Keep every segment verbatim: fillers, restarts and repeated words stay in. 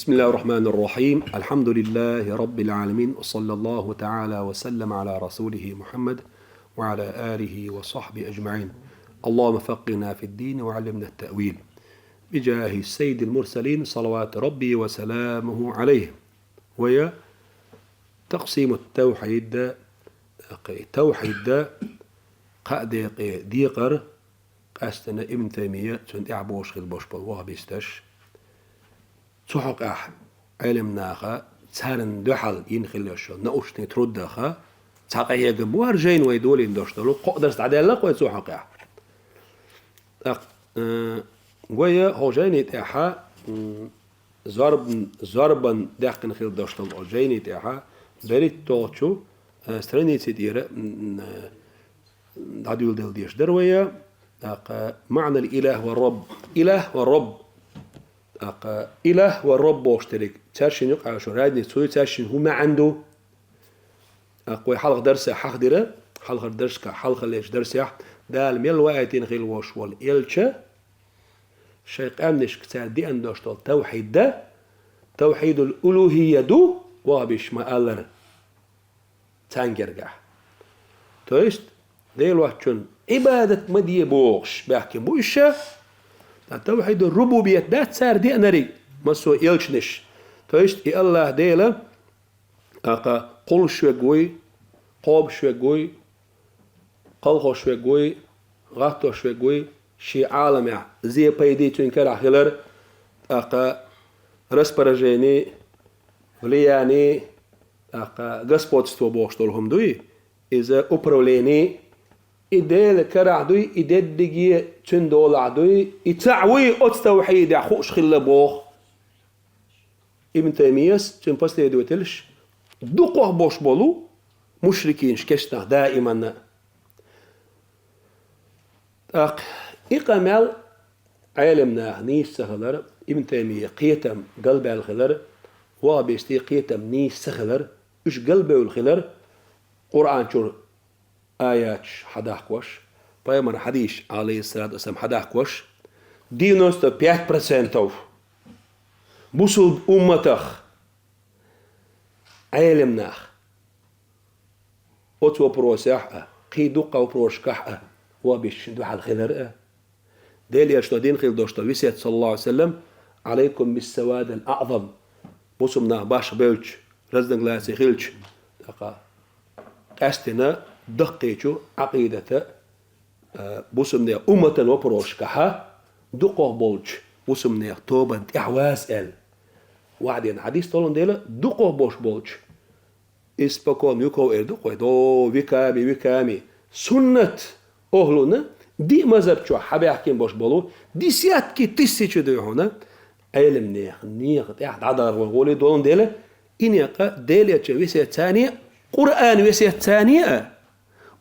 بسم الله الرحمن الرحيم. الحمد لله رب العالمين. وصلى الله تعالى وسلم على رسوله محمد وعلى آله وصحبه أجمعين. اللهم فقهنا في الدين وعلمنا التأويل. بجاه سيد المرسلين صلوات ربي وسلامه عليه. ويا تقسيم التوحيد، توحيد، кхаа декъе декъар, къаьстина Ибн Таймия, цунна тӀаьхьа бохуш хила бош болу ваххабисташ. Цу хьокъехь Ӏелам наха, царна дуьхьал йина хила йолуш йолу научный трудах, цхьа къахьегам бу хӀара жайна вай долийна долуш долу, кхо дарс дӀадаьлла-кх вай цу хьокъехь. ТӀаккха, э, вай хӀокху жайни тӀехь, м, зорбан, зорбан даьккхина хила долуш долу хӀокху жайни тӀехь, берхӀитталгӀачу, э, страници тӀера, м, э, дӀадуьйладелла дезаш дара вай, тӀаккха маӀнал илахӀ ва рабб. ИлахӀ ва рабб. ТӀаккха илахӀ ва рабб бохуш дерг, цаьршинна юкъахь йолу разница хӀун ю, цаьршинна хӀун маьӀна ду? ТӀаккха вай хьалха дарсехь хьахдира, хьалхара дарсехь, хьалхалерчу дарсехь, Дала мел ваийтина хила волуш волу элча, шайн къаьмнашка цара деана долуш долу тавхьид да, тавхьидул улухӀийя ду, ваххабисташа ма-аллара, царна гергахь. То есть, Дела воцчунна Ӏибадат ма де бохуш баьхкина бу уьш. Ткъа тавхьидур рубубият дац цара деанарг, массо а элчанаша. То есть, и АллахӀ Дела, тӀаккха кхуллуш верг вуй, кхобуш верг вуй, кхалхош верг вуй, гӀаттош верг вуй, шен Ӏаламехь зе, пайда цуьнан карахь хилар, тӀаккха распоряжение, влияние, тӀаккха господство бохуш долу хӀума дуй, иза управление, и Делан карахь дуй, и дерриге цуьнан долахь дуй, и цхьаъ вуй оцу тавхьидехь хууш хилла боху. Ибн Таймияс, цуьнан последовательш, дукхах бош болу мушрикинаш кечнах даиманна. ТӀаккха и къамел Ӏелам наха нийса ца хилар, Ибн Таймия кхетам галбаьлла хилар, ваххабистийн кхетам нийса ца хилар, уьш галбевлла хилар, Къуръан чуьра аяташ хьадахкош, пайхамар хьадисаш, алейхиссалату вассалам, хьадахкош, девяносто пять процентов бусулба умматах Ӏелам нах оцу вопросехь а, кхин дуккха вопросашкахь а ваххабисташна дуьхьал хилар а. Делан элчано дина хила долуш долу весет, саллаллаху Ӏалайхи ва саллам: «Алайкум биссавадил аъзам». Бусулба нах башха бевлча, разногласие хилча, тӀаккха къаьстина даккхийчу Ӏакъидата, а, бусулба нехан умматан вопросашкахьа дукхах болчу бусулба нехан тобанна тӀаьхьаваза аьлла. Вахдина хьадис долун дела, дукхах бош болчу, испокон веков эр ду-кх вай, до веками веками, суннат охлуна диъ мазхаб чохь хьабаьхкина бош болу десятки тысячи дуй хьуна, Ӏелам нехан нехан тӀехь дӀадаргӀо гӀоле долун дела, и некъа Делан элчан весет цани а, Къуръан весет цани а,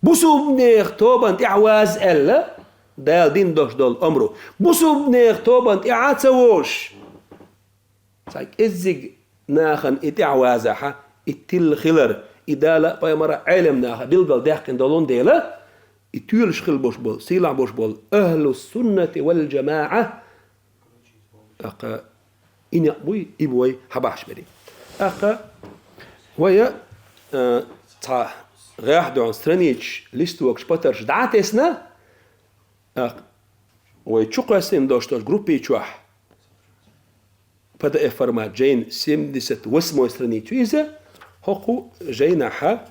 бусулба нехан тобанна тӀаьхьаваза аьлла, Дала дина дош долу омру, бусулба нехан тобанна тӀаьхьа а ца вожуш, цхьа кӀеззиг нахана и тӀаьхьавазахьа, и тилла хилар, и Дала а, пайхамара а, Ӏелам наха билггал даьккхина долун дела, и тоьлуш хила бош болу, сийлахь бош болу ахлу суннати вал джамаӀа, тӀаккха и некъ буй, и бу вай хьабахьаш берг. ТӀаккха вай, а, цхьа гӀехь доьгӀна страницаш, листокаш, патарш дӀа а тесна, тӀаккха вай чукхоьссина дош долчу группи чохь П Д Ф формат жайна семьдесят восьмой страницу иза, хӀокху жайнахьа,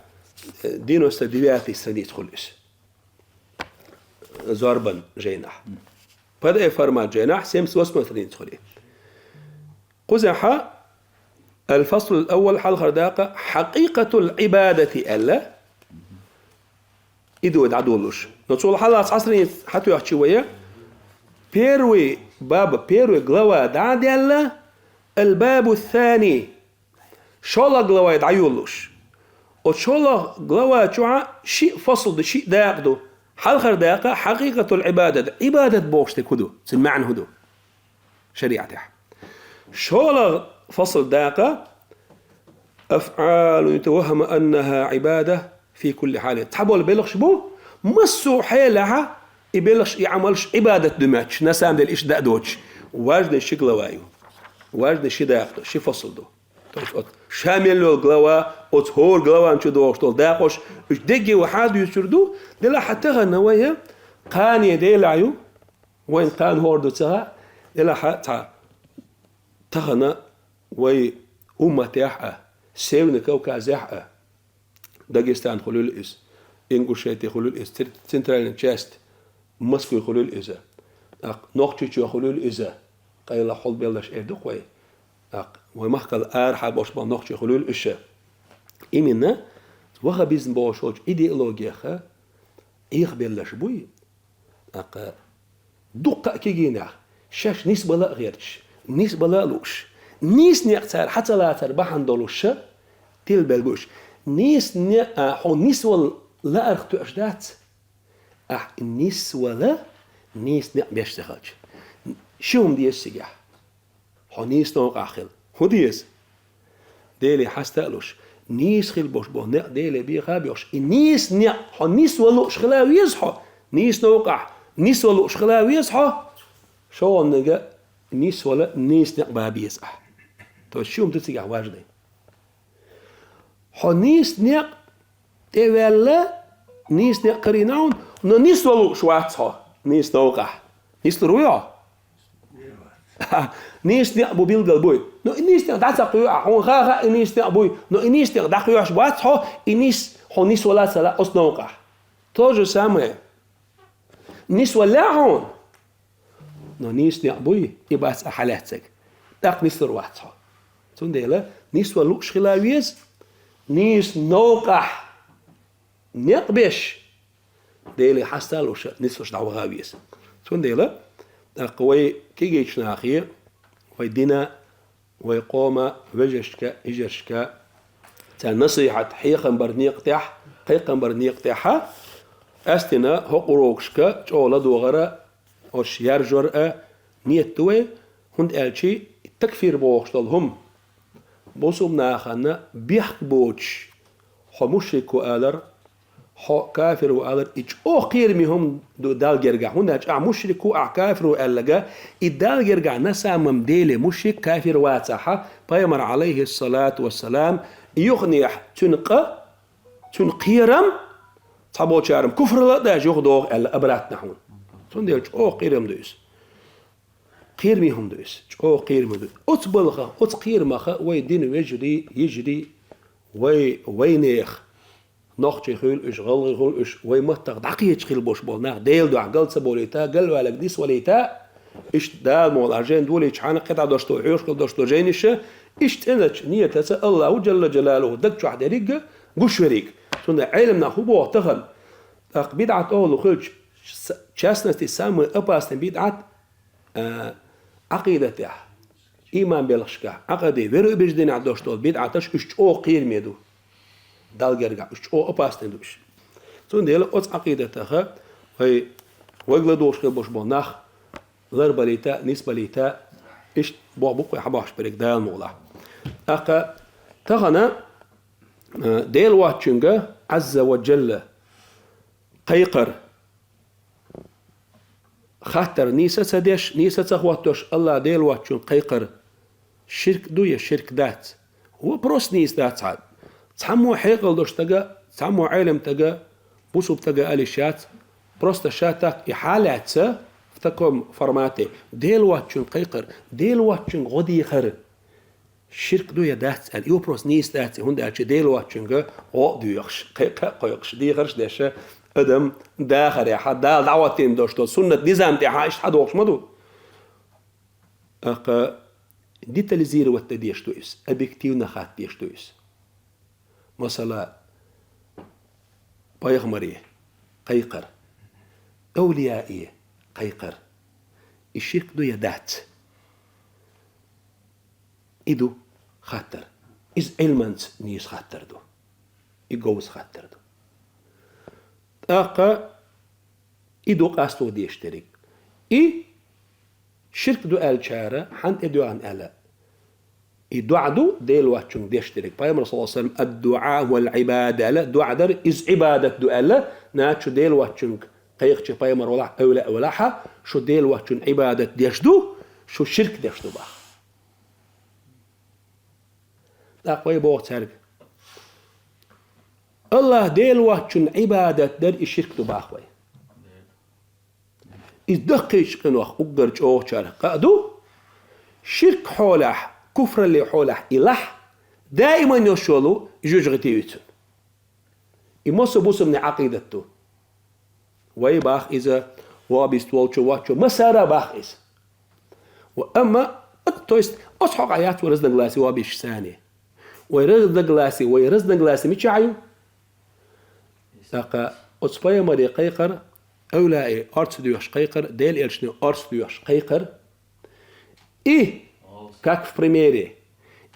э, девяносто девятый страница хуьлу иза. Зорбан жайнахь. П Д Ф формат жайнахь семьдесят восьмой страница хуьлу. Кхузахьа, аль-фаслул аввал, хьалхара дакъа, хьакъикъатул Ӏибадати аьлла, и ду дӀадолуш. Но цул хьалха цхьа страница хьатоьхчи вая, первый баб, первый глава дӀа а даьлла, аль-бабу ссани, шолгӀа главай дӀайолуш. Оцу шолгӀа глава чохьа шиъ фасл ду, шиъ дакъа ду. Хьалхара дакъа хьакъикъатул Ӏибадат, Ӏибадат бохуш дерг хӀун ду, цуьнан маьӀна хӀун ду шариӀатехь. ШолгӀа фасл дакъа, афӀалун ютаваххаму аннахӀа Ӏибада фи кулли хьалин. Цхьаболу белхаш бу, массо а хьелехьа и белхаш, и Ӏамалш Ӏибадат ду моьттуш, на самом деле иштта дан а доцуш, важный ши глава ю. Важный ши дакъа ду, ши фасл ду. То есть оцу ша мел йолу глава, оцу хӀора главан чу догӀуш долу дакъош, уьш дерриге вай хьадуьйцур ду, делахь а тахана вай кхане Делахь ю, вайн кхана хӀора ду ца хаьа, делахь а цхьа тахана вай умматехь а, Северный Кавказехь а, Дагестан хуьлийла иза, Ингушети хуьлийла иза, цир-, центральная часть Москвы хуьлийла иза, тӀаккха Нохчийчоь хуьлийла иза, къайла хьулбеллаш эр ду-кх вай, тӀаккха вай махкал арахьа болуш болу нохчий хуьлийла уьш. Именно ваххабизм бохуш волчу идеологеха Ӏехабеллаш буй, тӀаккха дуккха а кегийнех, шаьш нисбала а гӀерташ, нисбала а лууш, нийса некъ цара хьа ца лацар бахьана долуш, тилбелла бу уьш. Нийса некъ, а, хьо нисвала лаарх тоьаш дац, ахь и нисвала нийса некъ беш ца хилча. Ши хӀума деза цигахь. Хьо нийса новкъахь хила. ХӀун деза? Деле хьаста а луш, нийса хила болуш болу некъ Деле беха а боьхуш, и нийса некъ хьо нисвала лууш хила веза хьо, нийса новкъахь нисвала лууш хила веза хьо, шолгӀаннага нисвала нийса некъ бан беза ахь. То есть ши хӀума ду цигахь важный. Хьо нийса некъ тӀеваьлла, нийса некъ карийна хьуна, но нисвала лууш вац хьо, нийса новкъахь. Нислур вуй хьо? Нийса некъ бу билгал буй. Но и нийса некъ дӀа ца кхоьхьа, хьуна ха-ха и нийса некъ буй, но и нийса некъ дӀакхоьхьуш бац хьо, и нис-, хьо нисвала ца лаьа оцу новкъахь. То же самое. Нисвала лаьа хьуна, но нийса некъ буй, и бац ахь хьалаьцнарг. ТӀаккха нислур вац хьо. Цундела нисвала лууш хила веза, нийса новкъахь некъ беш, Деле хьаста а луш, нислуш дӀаваха веза. Цундела, тӀаккха вай кегийчу нахе, вай дина, вай къома, вежаршка, йижаршка, царна насихьат, хьехам бар некъа тӀехь, кхайкхам бар некъа тӀехь, къаьстина хӀокху урокашка чӀогӀа ладогӀара, уьш яржор а нийят ду вай, хӀунда аьлча такфир бохуш долу хӀума, бусулба нахана бехк боцуш, хьо мушрик ву алар, хьо кафир ву алар, и чӀогӀа кхераме хӀума ду Далла гергахь. ХӀунда аьлча ахь мушрик ву, ахь кафир ву аьлларг, и Далла гергахь на самом деле мушрик, кафир вацахь, Пайхамар, алейхиссалату вассалам, юханехь цуьнан къа, цуьнан кхерам, цхьаболчара куфрала а даже юхадогӀу аьлла, обратно хьуна. Цундела чӀогӀа кхерам ду иза. Кхераме хӀума ду иза, чӀогӀа кхераме ду. Оцу балхах, оцу кхерамах вай дина вежарий, йижарий, вай, вайнех, нохчий хуьлу уьш, гӀалгӀай хуьлу уьш, вай маттах дӀакхеташ хила болуш болу нах Делан дуьхьа гал ца болийта, галваьлларг нисвалийта, иштта Дала мукъ лахь жен долийчхьана, кхидӀа дош долу, хьоьжуш хила дош долу жайнаш, иштта цӀеначу нийятаца Аллаху Джалла Джалалуху даг чохь дерриг а гуш верг. Цундела Ӏеламнаха хӀун боху тахана? ТӀаккха бидӀат олу хуьлча, с-, частности, самый опасный бидӀат, а, Ӏакъидатехь, ийман белхашкахь, Ӏакъиде, вероубежденехь долуш долу бидӀаташ, уьш чӀогӀа кхераме ду. Далла гергахь, уьш чӀогӀа опасный ду уьш. Цундела оцу Ӏакъидатаха вай, вайга ладугӀуш хила болуш болу нах ларбалийта, нисбалийта, иштта боху букъе хьабохуш берг Дала мукъ лахь. ТӀаккха тахана, а, Дела воцчуьнга, Азза ва Джалла, кхайкхар. Хаттар нийса ца деш, нийса ца хӀоттош, Аллах Дела воцчунна кхайкхар ширк ду я ширк дац? Вопрос нийса дац хьан. Цхьаммо хьекъал долуш стага, цхьаммо Ӏелам стага, бусулба стага ала йиш яц, просто ша так и хьалаьцна в таком формате, Дела воцчунна кхайкхар, Дела воцчуьнга гӀо дехар. Ширк ду я дац аьлла, и вопрос нийса дац, хӀунда аьлча Дела воцчуьнга гӀо а доьхуш, кхайкха а кхойкхуш, дехарш а деш, адам дахарехьа, Дала дӀахӀоттийна долуш долу суннат низам тӀехьа иштта хьадохуш ма ду. ТӀаккха детализировать дан дезаш ду иза, объективно хатта дезаш ду иза. Масала, пайхамаре кхайкхар, эвлияе кхайкхар. И ширк ду я дац? И ду хаттар. Иза Ӏилманца нийса хаттар ду. И говза хаттар ду. ТӀаккха и ду къасто деш дерриг. И ширк ду аьллачара хьан тӀедоьгӀна аьлла? И доӀа ду Дела воцчунга деш дерриг. Пайхамар, саллаллаху алейхи ва саллям, «Ад-дуа вал Ӏибада» аьлла, доӀа дар иза Ӏибадат ду аьлла, наха шу Дела воцчунга кхайкхача пайхамар валахь, эвлияъ валахьа, шу Дела воцчунна Ӏибадат деш ду, шу ширк деш ду баха. ТӀаккха вай боху цаьрга: «АллахӀ Дела воцчунна Ӏибадат дар и ширк ду», — боху вай. Иза даккхийчу къинойх уггар чӀогӀачарах къа а ду, ширк хьолахь, куфраллин хьолахь и лахь, даиман йолуш йолу жоьжахати ю цуьнан. И массо а бусалбанийн Ӏакъидат ду. Вай боху иза, ваххабист волчо, воцчо, массара а боху иза. Ва амма, то есть, оцу хьокъехь яц вай разногласи ваххабисташца. Вай разногласи, вай разногласи мичахь ю? ТӀаккха оцу пайхамаре кхайкхар, эвлаяи орца доьхуш кхайкхар, Делан элчане орца доьхуш кхайкхар. И, как в примере,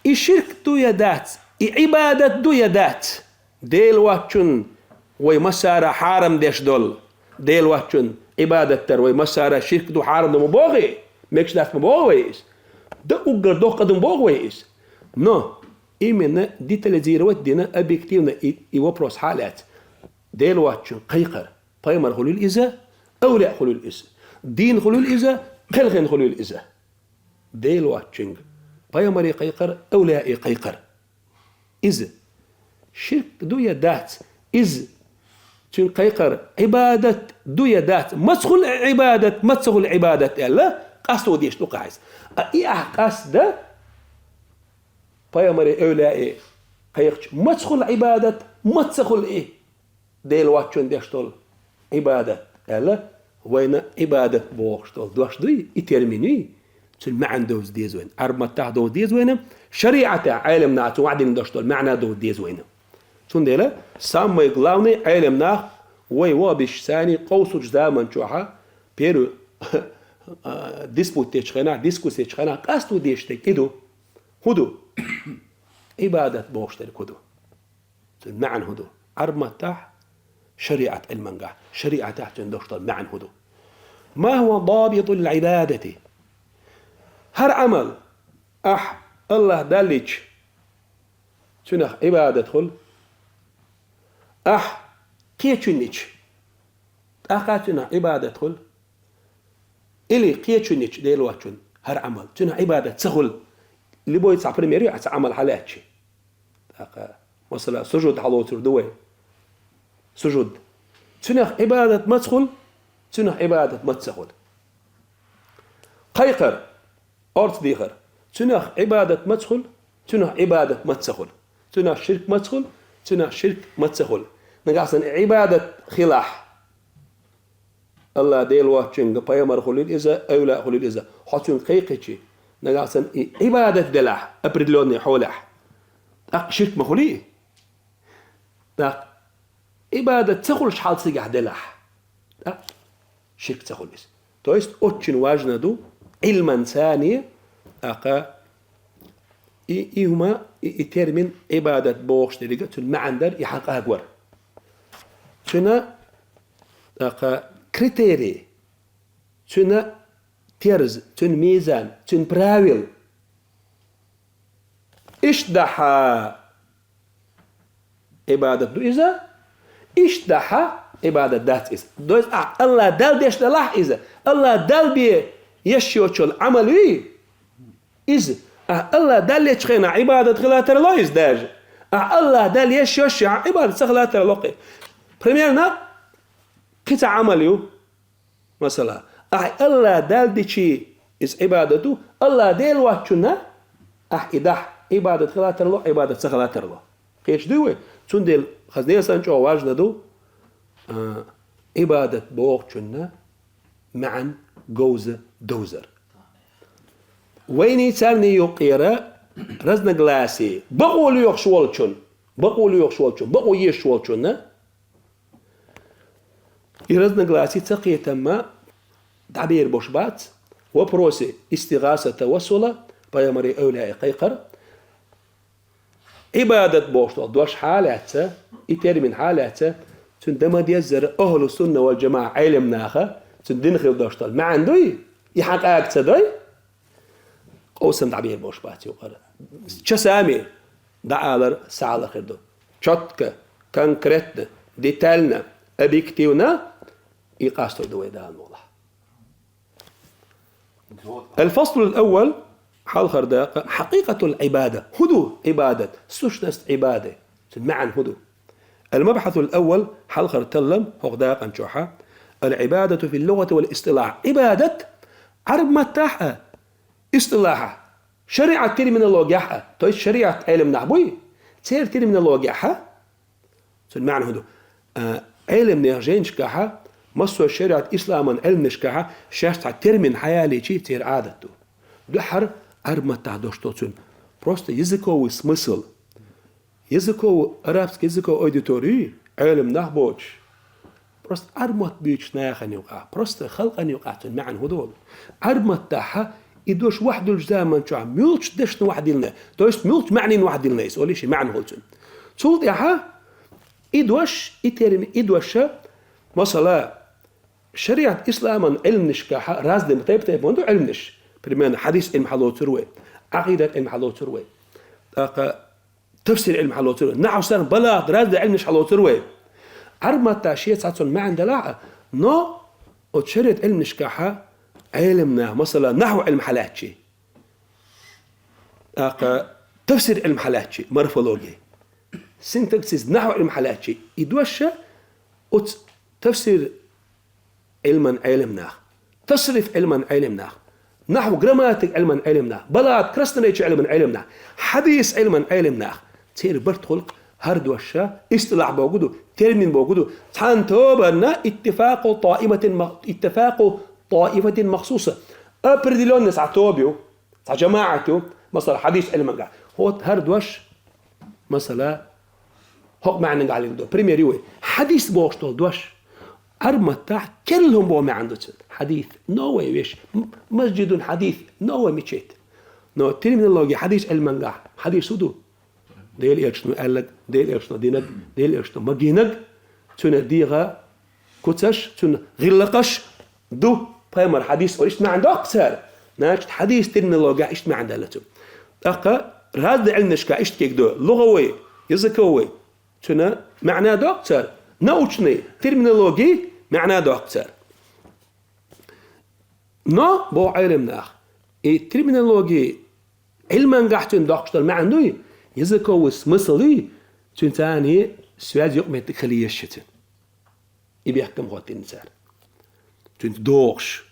и ширк ду я дац, и Ӏибадат ду я дац, Дела воцчунна вай массара хьарам деш долу, Дела воцчунна Ӏибадат дар вай массара ширк ду, хьарам ду ма боху и, мегаш дац ма боху вай иза. Дан уггар доккха къа ду ма боху вай иза. Но именно детализировать дина объективно и, и вопрос хьалаьцна. Дела воцчунна кхайкхар, пайхамар хуьлийла иза, эвлаяъ хуьлийла иза, дин хуьлийла иза, кхелхина хуьлийла иза. Дела воцчуьнга пайхамаре кхайкхар, эвлаяъе кхайкхар. Иза ширк ду я дац? Иза цуьнга кхайкхар Ӏибадат ду я дац? Маца хуьлу Ӏибадат, маца ца хуьлу Ӏибадат аьлла, къасто деш ду кхузахь иза. А и ахь къаста, пайхамаре, эвлаяъе кхайкхича, маца хуьлу Ӏибадат, маца ца хуьлу и Дела воцчунна деш долу Ӏибадат аьлла, вайна Ӏибадат бохуш долу дош дуй, и термин юй, цуьнан маьӀна довза деза вайна. Ӏарб маттахь довза деза вайна, шариӀатехь Ӏелам наха цу ваьӀдина дош долу маьӀна довза деза вайна. Цундела самый главный Ӏелам нах вай ваххабисташца къовсучу заман чохь первый диспут дечу хенахь, дискусси дечу хенахь къасто дезаш дерг и ду. ХӀун ду? Ӏибадат бохуш дерг хӀун ду? Цуьнан маьӀна хӀун ду? Ӏарб маттахь, шариӀат Ӏилмангахь, шариӀатехь цуьнан дош долу маьӀна хӀун ду? ما هو ضابط العبادة؟ ХӀара Ӏамал ахь АллахӀ Далла йича, цуьнах Ӏибадат хуьлу. Ахь кхечунна йича, тӀаккха цуьнах Ӏибадат хуьлу. Или кхечунна йича, Дела воцчунна, хӀара Ӏамал, цуьнах Ӏибадат ца хуьлу. Любой цхьа пример ю, ахь цхьа Ӏамал хьалаьцча. ТӀаккха, масала, сужуд хьалоцур ду вай. Сужуд. Цуьнах Ӏибадат маца хуьлу, цуьнах Ӏибадат маца ца хуьлу. Кхайкхар, орца дехар. Цуьнах Ӏибадат маца хуьлу, цуьнах Ӏибадат маца ца хуьлу. Цуьнах ширк маца хуьлу, цуьнах ширк маца ца хуьлу. Нагахь санна Ӏибадат хилахь, АллахӀ Дела воцчуьнга пайхамар хуьлийла иза, эвлаяъ хуьлийла иза, хьо цуьнга кхайкхича, нагахь санна и Ӏибадат делахь, определённый хьолехь, тӀаккха ширк ма хуьлий? ТӀаккха Ӏибадат ца хуьлуш хьал цигахь делахь, тӀаккха ширк ца хуьлу иза. То есть очень важно ду Ӏилманца, тӀаккха и, и хӀума, и, и термин Ӏибадат бохуш дерг, цуьнан маьӀна дар, и хьакъ агор. Цуьнан, тӀаккха, критерий, цуьнан терз, цуьнан мизан, цуьнан правил. Иштта дахьа Ӏибадат ду иза, иштта дахьа Ӏибадат дац иза. То есть ахь АллахӀ Далла деш делахь иза, АллахӀ Далла бен еш йоцу Ӏамал юй иза. Ахь АллахӀ Далла ечу хенахь Ӏибадат хила тарло иза даже. Ахь АллахӀ Далла еш йоцу Ӏибадат ца хила тарло кхин. Примерно, кхин цхьа Ӏамал ю. Масала, ахь АллахӀ Далла дичи иза Ӏибадат ду, АллахӀ Дела воцчунна ахь и дахь, Ӏибадат хила тарло, Ӏибадат ца хила тарло. Кхеташ дуй вай? Цундела хаза несан чӀогӀа важна ду, а, Ӏибадат бохучунна маьӀна говза довзар. Вайний царний юккъера разногласие, бакъо лоьхуш волчун, бакъо лоьхуш волчун, бакъо езаш волчунна, и разногласие, ца кхетам а дӀабер бош бац, вопросе истигӀаса, тавассула, пайхамаре, эвлияе кхайкхар, Ӏибадат бохуш долу дош хьалаьцна, и термин хьалаьцна, цуьнан дан ма-деззара ахӀлу сунна вал жамаӀа Ӏелам наха, цуьнан дина хила дош долу маьӀна дуй, и хьан къага ца дой? Къовсам дӀабер бош бац юкъара. Часами дӀаалар сахьалар хир ду. Чётко, конкретно, детально, объективно и къастор ду вай Дала мукъалахь. الفصل الأول, Хьалхара дакъа хьакъикъатул Ӏибада. ХӀун ду Ӏибадат? Сущность Ӏибады. Цун маьӀна хӀун ду? Ал-мабхьасул аввал, хьалхара таллам хӀокху дакъан чохьа. Ал-Ӏибадату фил лугъати вал истилахь. Ӏибадат Ӏарб маттахь а, истилахьахь, шариӀат терминологехь а, то есть шариӀат Ӏелам нах буй, церан терминологехь а, цун маьӀна хӀун ду? А, Ӏелам нехан жайнашкахьа, массо а шариӀат исламан Ӏилманашкахьа шаьш цхьа термин хьаялийчи церан Ӏадат ду. Дуьххьара Ӏарб маттахь дош до цуьнан. Просто языковый смысл. Языковый, арабский языковый аудитория, Ӏелам нах боцуш. Просто Ӏарб мотт буьйцуш нахана юкъахь, просто халкъана юкъахь цуьнан маьӀна хӀун долу? Ӏарб маттахьа и дош вахдуьллучу заман чохь муьлхачу дешна вахдиллина, то есть муьлхачу маьӀнина вахдиллина иза, олий ши маьӀна хуьлу цуьнан. Цул тӀаьхьа и дош, и термин, и доша, масала, шариат исламан Ӏилманашкахьа разный тайп-тайпана ду Ӏилманаш. Примерно, хьадис Ӏилма хьалоцур вай, Ӏакъидат Ӏилма хьалоцур вай. ТӀаккха тафсир Ӏилма хьалоцур вай, нахьв, сарф, балагӀат, разный Ӏилманаш хьалоцур вай. Ӏарб маттахь шен цхьа цунна маьӀна делахь а, но оцу шариат Ӏилманашкахьа Ӏелам нах, масала, нахьв Ӏилма хьалаьцчи, тӀаккха тафсир Ӏилма хьалаьцчи, морфология, синтаксис, нахьв Ӏилма хьалаьцчи, и доша оцу тафсир Ӏилман Ӏелам нах, тасриф Ӏилман Ӏелам нах, нахьв, грамматик Ӏилман Ӏелам нах, балагӀат, красноречие Ӏилман Ӏелам нах, хьадис Ӏилман Ӏелам нах. Церан барт хуьлу хӀара доша, истилахь бохург ду, термин бохург ду, цхьана тобанна иттифакъу таифатин ма-, иттифакъу таифатин махсуса. Определённый цхьа тоба ю, цхьа жамаӀат ю, масала, хьадис Ӏилмангахь. ХӀот хӀара дош, масала, хӀокху маьӀнангахь лелла ду. Пример ю вай. Хьадис бохуш долу дош Ӏарб маттахь керла хӀума боху маьӀна ду цуьнан. Хьадис, новая вещь. М-, масджидун хьадис, новая мечеть. Но терминология хьадис Ӏилмангахь, хьадис хӀун ду? Делан Элчано аьлларг, Делан Элчано динарг, Делан Элчано магийнарг, цуьнан дегӀан куцаш, цуьнан гӀиллакхаш ду, пайхамар хьадис, иштта маьӀна доккху цара. Значит, хьадис терминологехь иштта маьӀна даьлла цуьнан. ТӀаккха разный Ӏилманашкахь иштта кегадо, лугӀавой, языковой, цуьнан маьӀна доккху цара, научный, терминологи маьӀна доккху цара. Но, боху Ӏелам нах, и терминологи Ӏилмангахь цуьнан доккхуш долу маьӀна дуй, языковый смысл дуй, цуьнан царний связь юкъаметтиг хила еза ши цуьнан. И бехкам хӀоттийна цара. Цуьнца догӀуш.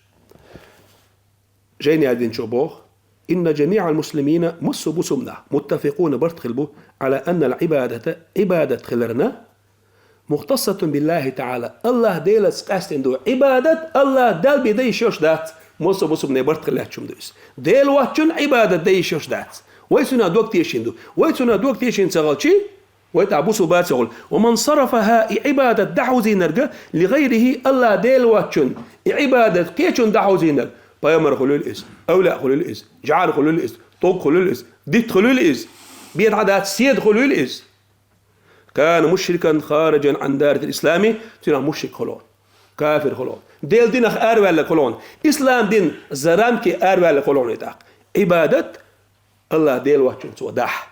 Жайна яздинчо боху: «Инна жамиӀал муслимина», массо а бусулба нах, «муттафикъуна», барт хила бу, «Ӏала аннал Ӏибадата», Ӏибадат хиларна, «мухтассатун биллахи таӀала», АллахӀ Делаца къаьстина ду. Ӏибадат АллахӀ Далла бен дан йиш йолуш дац. Массо а бусулбанийн барт хила лаьтташ хӀума ду иза. Дела воцчунна Ӏибадат дан йиш йолуш дац. Вай цунах дог тешийна ду. Вай цунах дог тешийна ца хилчи, вай тӀаккха бусулба ца хуьлу. «Ва ман сарафаха», и Ӏибадат дӀахьовзийнарг, «ли гӀайрихи», АллахӀ Дела воцчунна, и Ӏибадат кхечунна дӀахьовзийнарг, пайхамар хуьлийла иза, авлияъ хуьлийла иза, жӀар хуьлийла иза, тӀулг хуьлийла иза, дитт хуьлийла иза, бен дӀа дац, седа хуьлийла иза, «кана мушрикан хариджан Ӏан дарил ислами», цуьнах мушрик хуьлу, кафир хуьлу, Делан динах араваьлларг хуьлу, ислам дин за рамки араваьлларг хуьлу и тӀаккха. Ӏибадат АллахӀ Дела воцчунна цо дахь.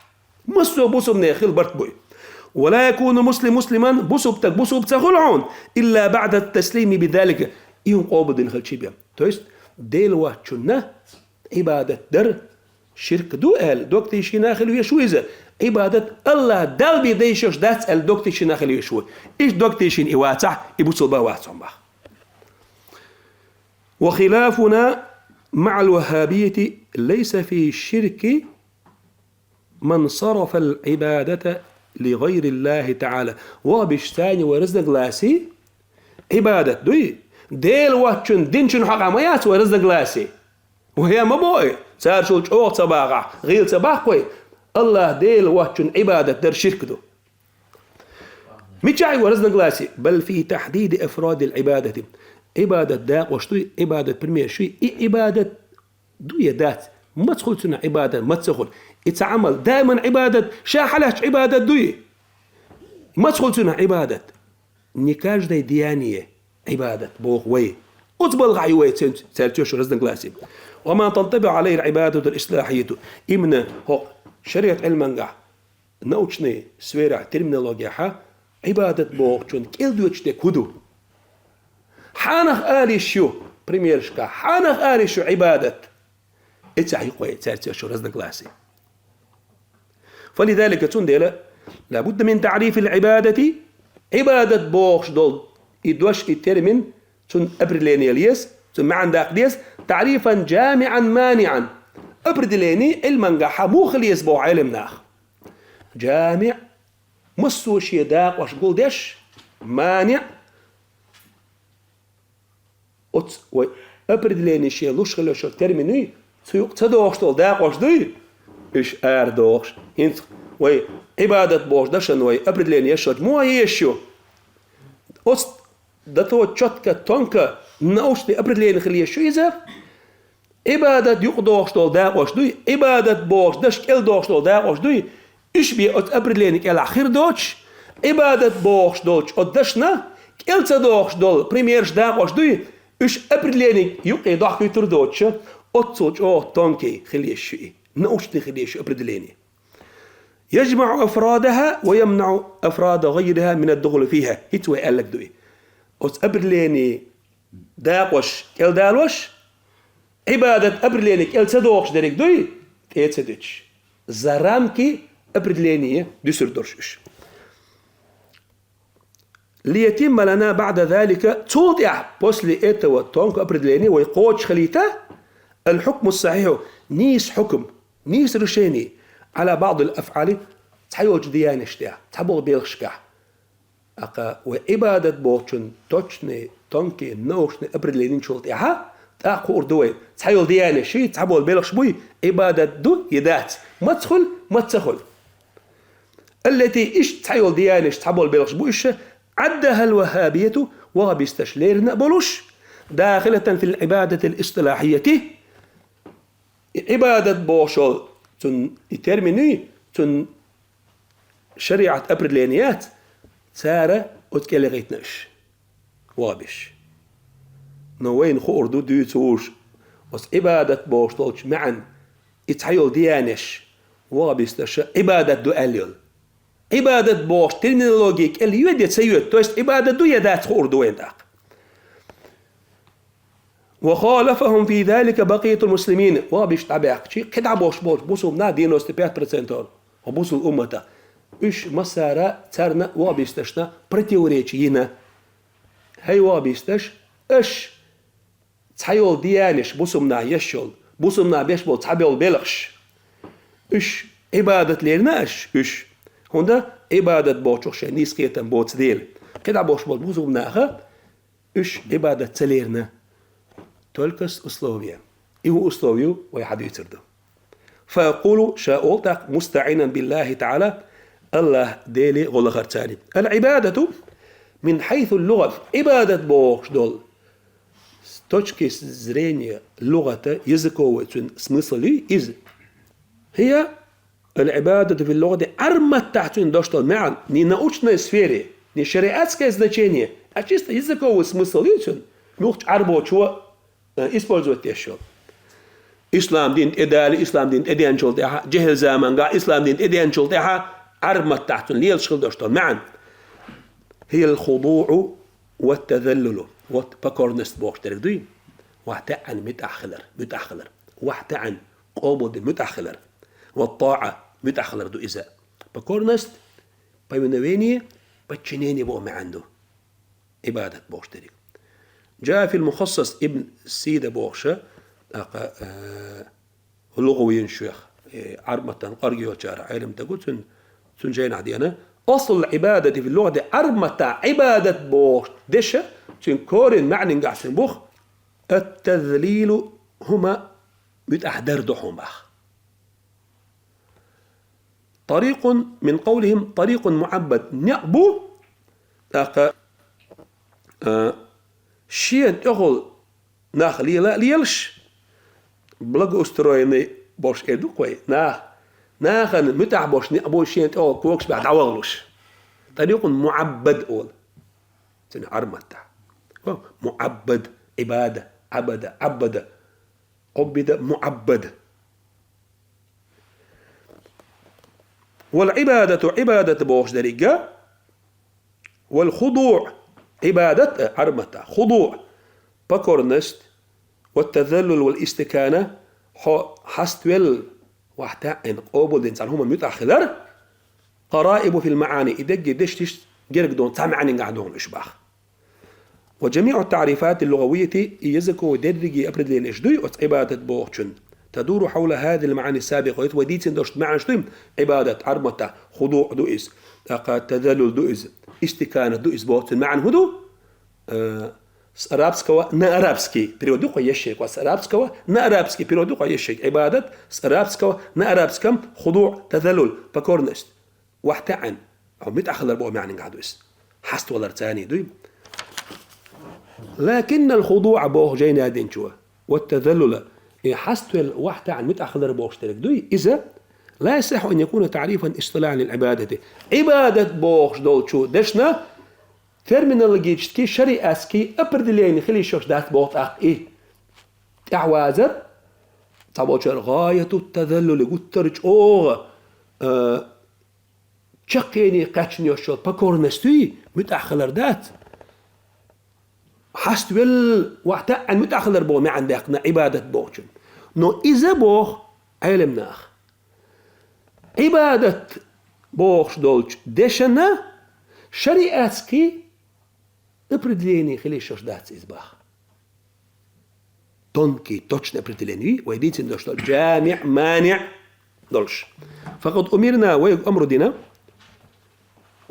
Массо а бусулбанех хила барт буй. «Ва ла якуну муслим муслиман», бусулба стаг бусулба ца хуьлу хьуна, «илла баӀда таслими бизалика», и хӀума къобалдина хилчий бен. То есть, Дела воцчунна Ӏибадат дар ширк ду аьлла, дог тешийна хила веш ву иза. Ӏибадат АллахӀ Далла бен дан йиш йолуш дац аьлла, дог тешийна хила веш ву. Иштта дог тешийна и вацахь, и бусулба вац хьуна боху. «Ва хилафуна маӀал ваххабийяти лайса фи ширки ман сарафал Ӏибадата ли гӀайриллахи таӀала». Ваххабисташца вай разногласи, Ӏибадат дуй, Дела воцчунна динчун хьокъехь ма яц вай разногласи. Вай ма боху, цара шул чӀогӀа ца бахахь, гӀийла ца баккхой, АллахӀ Дела воцчунна Ӏибадат дар ширк ду. Мичахь ю разногласи? «Бал фи тахьдиди афрадил Ӏибадати». Ӏибадат дакъош дуй, Ӏибадат примерш юй, и Ӏибадат ду я дац? Маца хуьлу цунах Ӏибадат, маца ца хуьлу? И цхьа Ӏамал, даиман Ӏибадат, ша хьалаьцча Ӏибадат дуй? Маца хуьлу цунах Ӏибадат? Не каждое деяние Ӏибадат боху вай. Оцу балхахь ю вай цуьнца, цаьрца ю шу разногласи. «Ва ма тантабиӀу Ӏалайхи Ӏибадатул ислахьийяту». Именно хӀокху шариат Ӏилмангахь, научный сферахь, терминологехьа, Ӏибадат бохучун кӀел доьдуш дерг хӀун ду? Хьанах ала йиш ю, примершка, хьанах ала йиш ю Ӏибадат? Эццахь ю-кх вай цаьрца йолчу разногласие. فلذلك, цундела, لا بد من تعريف العبادة, Ӏибадат бохуш долу и дош, и термин, цуьнан определение леза, цуьнан маьӀна даккха деза, تعريفا جامعا مانعا. Определение Ӏилманехь муха хила еза боху Ӏелам наха. ЖамиӀ, массо а шен дакъош гулдеш, маниӀ, оцу вай определение шен луш хила йолчу термин юй, цу юкъа ца догӀуш долу дакъош дуй, уьш арадохуш. ХӀинца вай Ӏибадат бохучу дашна вай определение еш йолчу муха езаш ю? Оцу до того чётко, тонко, научный определение хила езаш ю иза. Ӏибадат юкъа догӀуш долу дакъош дуй, Ӏибадат бохучу дашна кӀел догӀуш долу дакъош дуй, уьш бен оцу определение кӀелахь хир доцуш, Ӏибадат бохуш долчу оцу дашна кӀел ца догӀуш долу примерш, дакъош дуй, уьш определение юккъе дохкуьйтур доцуш, оццул чӀогӀа тонкий хила езаш ю и, научный хила езаш ю определение. يجمع أفرادها ويمنع أفراد غيرها من الدخول فيها. ХӀинца вай аьлларг ду и. Оцу определение дакъош кӀелдалош, Ӏибадат определение кӀел ца догӀуш дерг дуй, тӀе ца дуьтуш. За рамки определения дуьсур долуш уьш. ليتم لنا بعد ذلك, цул тӀаьхьа, после этого тонкого определения, вай кхочуш хилийта, الحكم الصحيح, нийса хьукам, нийса решение, على بعض الأفعال, цхьайолчу деяниеш тӀехь, цхьаболу белхашкахь. ТӀаккха вай Ӏибадат бохучун точный, тонкий, научный определение йинчул тӀаьхьа, тӀаккха хуур ду вай, цхьайолу деяниеш, цхьаболу белхаш буй, Ӏибадат ду я дац, маца хуьлу, маца ца хуьлу. التي, иштта цхьайолу деяниеш, цхьаболу белхаш бу уьш, عدها الوهابية, ваххабисташ лерина а болуш, داخلة في العبادة الاصطلاحية. И Ӏибадат бохуш йолу цуьнан и термин юй, цуьнан шариӀат определение яц, цара оцу кӀел яхийтина уьш, ваххабиш. Но вайна хуур ду дуьйцуш, оцу Ӏибадат бохуш долчу маьӀна, и цхьайолу деяниеш, ваххабисташа Ӏибадат ду аьлла йолу. Ӏибадат бохуш терминология кӀел йоьду я ца йоьду, то есть Ӏибадат ду я дац хуур ду вайна тӀаккха. وخالفهم في ذلك بقية المسلمين. Ваххабиш дӀабаьккхича, кхидӀа бохуш болчу бусулба нах, девяносто пять процентов, хӀокху бусулба уммата. Уьш массара царна, ваххабисташна, противоречи йина. ХӀей, ваххабисташ, аша цхьайолу деяниеш, бусулба наха еш йолу, бусулба наха беш болу цхьаболу белхаш, уьш Ӏибадат лерина аша уьш? ХӀунда Ӏибадат бохучух шайн нийса кхетам боцу дела. КхидӀа бохуш болу бусулба наха уьш Ӏибадат ца лерина. Только с условия. И хӀун условие ю, вай хьадуьйцур ду. فيقول, ша олу тӀаккха, مستعينا بالله تعالى, АллахӀ Деле гӀо лахарца. العبادة من حيث اللغة. Ӏибадат бохуш долу, с точки зрения лугӀата, языковой цуьнан смысл ю иза. هي العبادة في اللغة, Ӏарб маттахь цуьнан дош долу маьӀна, не научной сфере, не шариатское значение, а чисто языковый смысл ю цуьнан, муьлххачу Ӏарбочо, э, использовать деш йолу. Ислам дин тӀедале, ислам дин тӀедеанчул тӀаьхьа, жехӀил заманга ислам дин тӀедеанчул тӀаьхьа, Ӏарб маттахь цуьнан лелаш хила дош долу маьӀна. هي الخضوع والتذلل. Вот покорность бохуш дерг дуй. Вахь таьӀна муьтӀахь хилар, муьтӀахь хилар. Вахь таьӀна къобалдина муьтӀахь хилар. والطاعة, муьтӀахь хилар ду иза. Покорность, повиновение, подчинение боху маьӀна ду. Ӏибадат бохуш дерг. جاء في المخصص, Ибн Сида бохуша, тӀаккха, э, лугӀавин шех, э, Ӏарб маттан къоргйолчара Ӏелам дагу цуьнан, цуьнан жайнахь деана. أصل العبادة في اللغة, Ӏарб маттахь Ӏибадат бохуш деша, цуьнан корень маьӀнингахь цуьнан бух, التذليل, хӀума муьтӀахь дар ду хьуна бах. طريق من قولهم طريق معبد. Некъ бу, тӀаккха, а, шена тӀехула нах лела а лелаш, благоустроенный болуш эр ду-кх вай, нах, нахана муьтӀахь болуш некъ бу шена тӀехула когаш баьхьа дӀавахалуш. طريق معبد олу цуьнан Ӏарб маттахь. О, муӀаббад, Ӏибада, Ӏабада, Ӏаббада, Ӏуббида, муӀаббад. والعبادة, Ӏибадат бохуш деррига, والخضوع, Ӏибадат, э, Ӏарб маттахь, خضوع, покорность, والتذلل والاستكانة, хьо хьаставелла, вахь таьӀӀина къобалдина цхьана хӀуманна муьтӀахь хилар, غرائب في المعاني, и дерриге дешнаш герга долу цхьа маьӀнехь долу уьш боху. وجميع التعريفات اللغوية, и языковый дерриге определенеш дуй оцу Ӏибадат бохучун, تدور حول هذه المعاني السابقة, вай дийцина долуш маьӀнаш дуй, Ӏибадат Ӏарбатахь, худуӀ ду иза, тӀаккха тазаллул ду иза, истиканат ду иза бохучун маьӀна хӀун ду? Э, с арабского на арабский перевод ду-кх вай еш шайга, с арабского на арабский перевод ду-кх вай еш шайга. Ӏибадат, с арабского на арабском, худуӀ, тазаллул, покорность. Вахь таьӀӀина, хьо муьтӀахь хилар боху маьӀнехь ду иза. Хьаставалар царний дуй. لكن الخضوع боху жайна динчо, والتذلل, и хьаставелла вахь таьӀӀина муьтӀахь хилар бохуш дерг дуй, иза, لا يصح أن يكون تعريفا اصطلاحا للعبادة. Ӏибадат бохуш долчу дешна терминологически, шариатски определение хила йиш йолуш дац боху тӀаккха и. ТӀаьхьавазар, цхьаболчара гӀаяту тазаллули, гуттар а чӀогӀа, а, чаккхене кхаьчна йолуш йолу покорность дуй, муьтӀахь хилар дац. Хьаставелла вахь таьӀӀӀина муьтӀахь хилар боху маьӀна даьккхина Ӏибадат бохучун. Но иза боху Ӏелам наха. Ӏибадат бохуш долчу дешана шариатски определение хила йиш йолуш дац иза боху. Тонкий, точный определение, вай дийцина долуш долу, жамиӀ, маниӀ долуш. فقد أمرنا, вайга омра дина,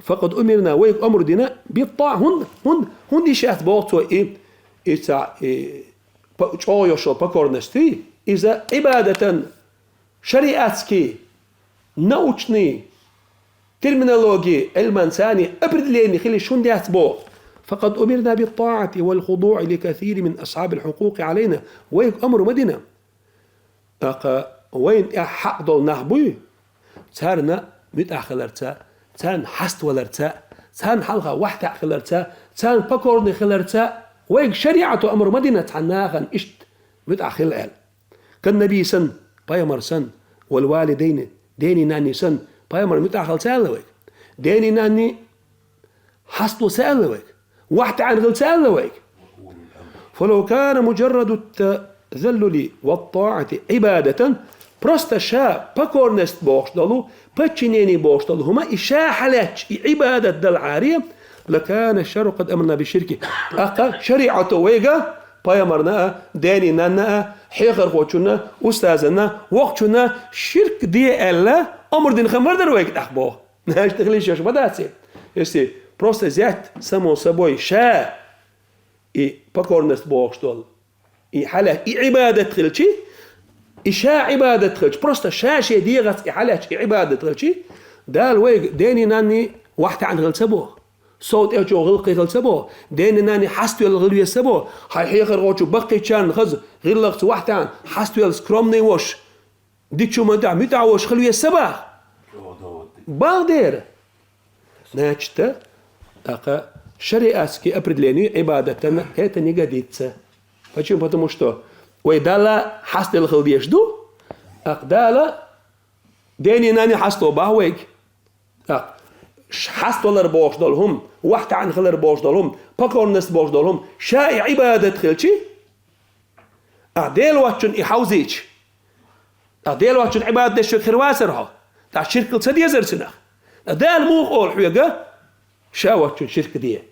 فقد أمرنا, вайга омра дина, بالطاعة, хӀун-, хӀун-, хӀунда йиш яц боху цо и, и ца, и, по-, чӀогӀа йолуш йолу покорность, иза Ӏибадатан, шариатски, научный терминологи, Ӏилман царний определение хила йиш хӀунда яц боху. فقد أمرنا بالطاعة والخضوع لكثير من أصحاب الحقوق علينا. Вайга омра ма дина. ТӀаккха вайна тӀехь хьакъ долу нах буй, царна муьтӀахь хиларца, царна хьаставаларца, царна хьалха вахь таьӀӀина хиларца, царна покорный хиларца, вайга шариӀато омра ма дина цхьана нахана иштта муьтӀахь хила аьлла. كالنبي санна, пайхамар санна, والوالدين, денний-нанний санна, пайхамарна муьтӀахь хила ца аьлла вайга. Денний-нанний хьаставала ца аьлла вайга. Вахь таьӀӀина хила ца аьлла вайга. فلو كان مجرد التذلل والطاعة عبادة, просто ша покорность бохуш долу, подчинение бохуш долу хӀума, и ша хьалаьцча, и Ӏибадат далахьара, لكان الشرع قد أمرنا بالشرك. ТӀаккха шариӀато вайга пайхамарна а, денний-нанна а, хьехархочунна, устазанна, воккхачунна ширк де аьлла, омра дина хилла ма дара вайга тӀаккха боху. Иштта хила йиш йолуш ма дац и. Если просто взять, само собой, ша и покорность бохуш долу, и хьалаьц-, и Ӏибадат хилчи, и ша Ӏибадат хилчи, просто ша шен дегӀаца и хьалаьцча и Ӏибадат хилчи, Дала вайга денний-нанний вахь таьӀӀина хила ца боху. Сов тӀе чӀогӀа гӀиллакхе хила ца боху. Денний-нанний хьаставелла хила веза ца боху. Хьайн хьехархочун баккхийчарна хаза гӀиллакхца вахь таьӀӀина хьаставелла скромный волуш, дика хӀуманна тӀехь муьтӀахь волуш хила веза ца боху. Бакъдерг. Значит, тӀаккха шариатски определение Ӏибадатана это не годится. Почему? Потому что вай Далла хьаставелла хила дезаш ду, тӀаккха Дала денний-нанний хьаставала боху вайга. ТӀаккха ш-, хьаставалар бохуш долу хӀума, вахь таьӀӀина хилар бохуш долу хӀума, покорность бохуш долу хӀума, ша и Ӏибадат хилчи, ахь Дела воцчунна и хьовзийча, ахь Дела воцчунна Ӏибадат деш верг хир вацара хьо, ахь ширк хила ца дезара цунах. Ахь Дала муха олу хьоьга, ша воцчунна ширк де?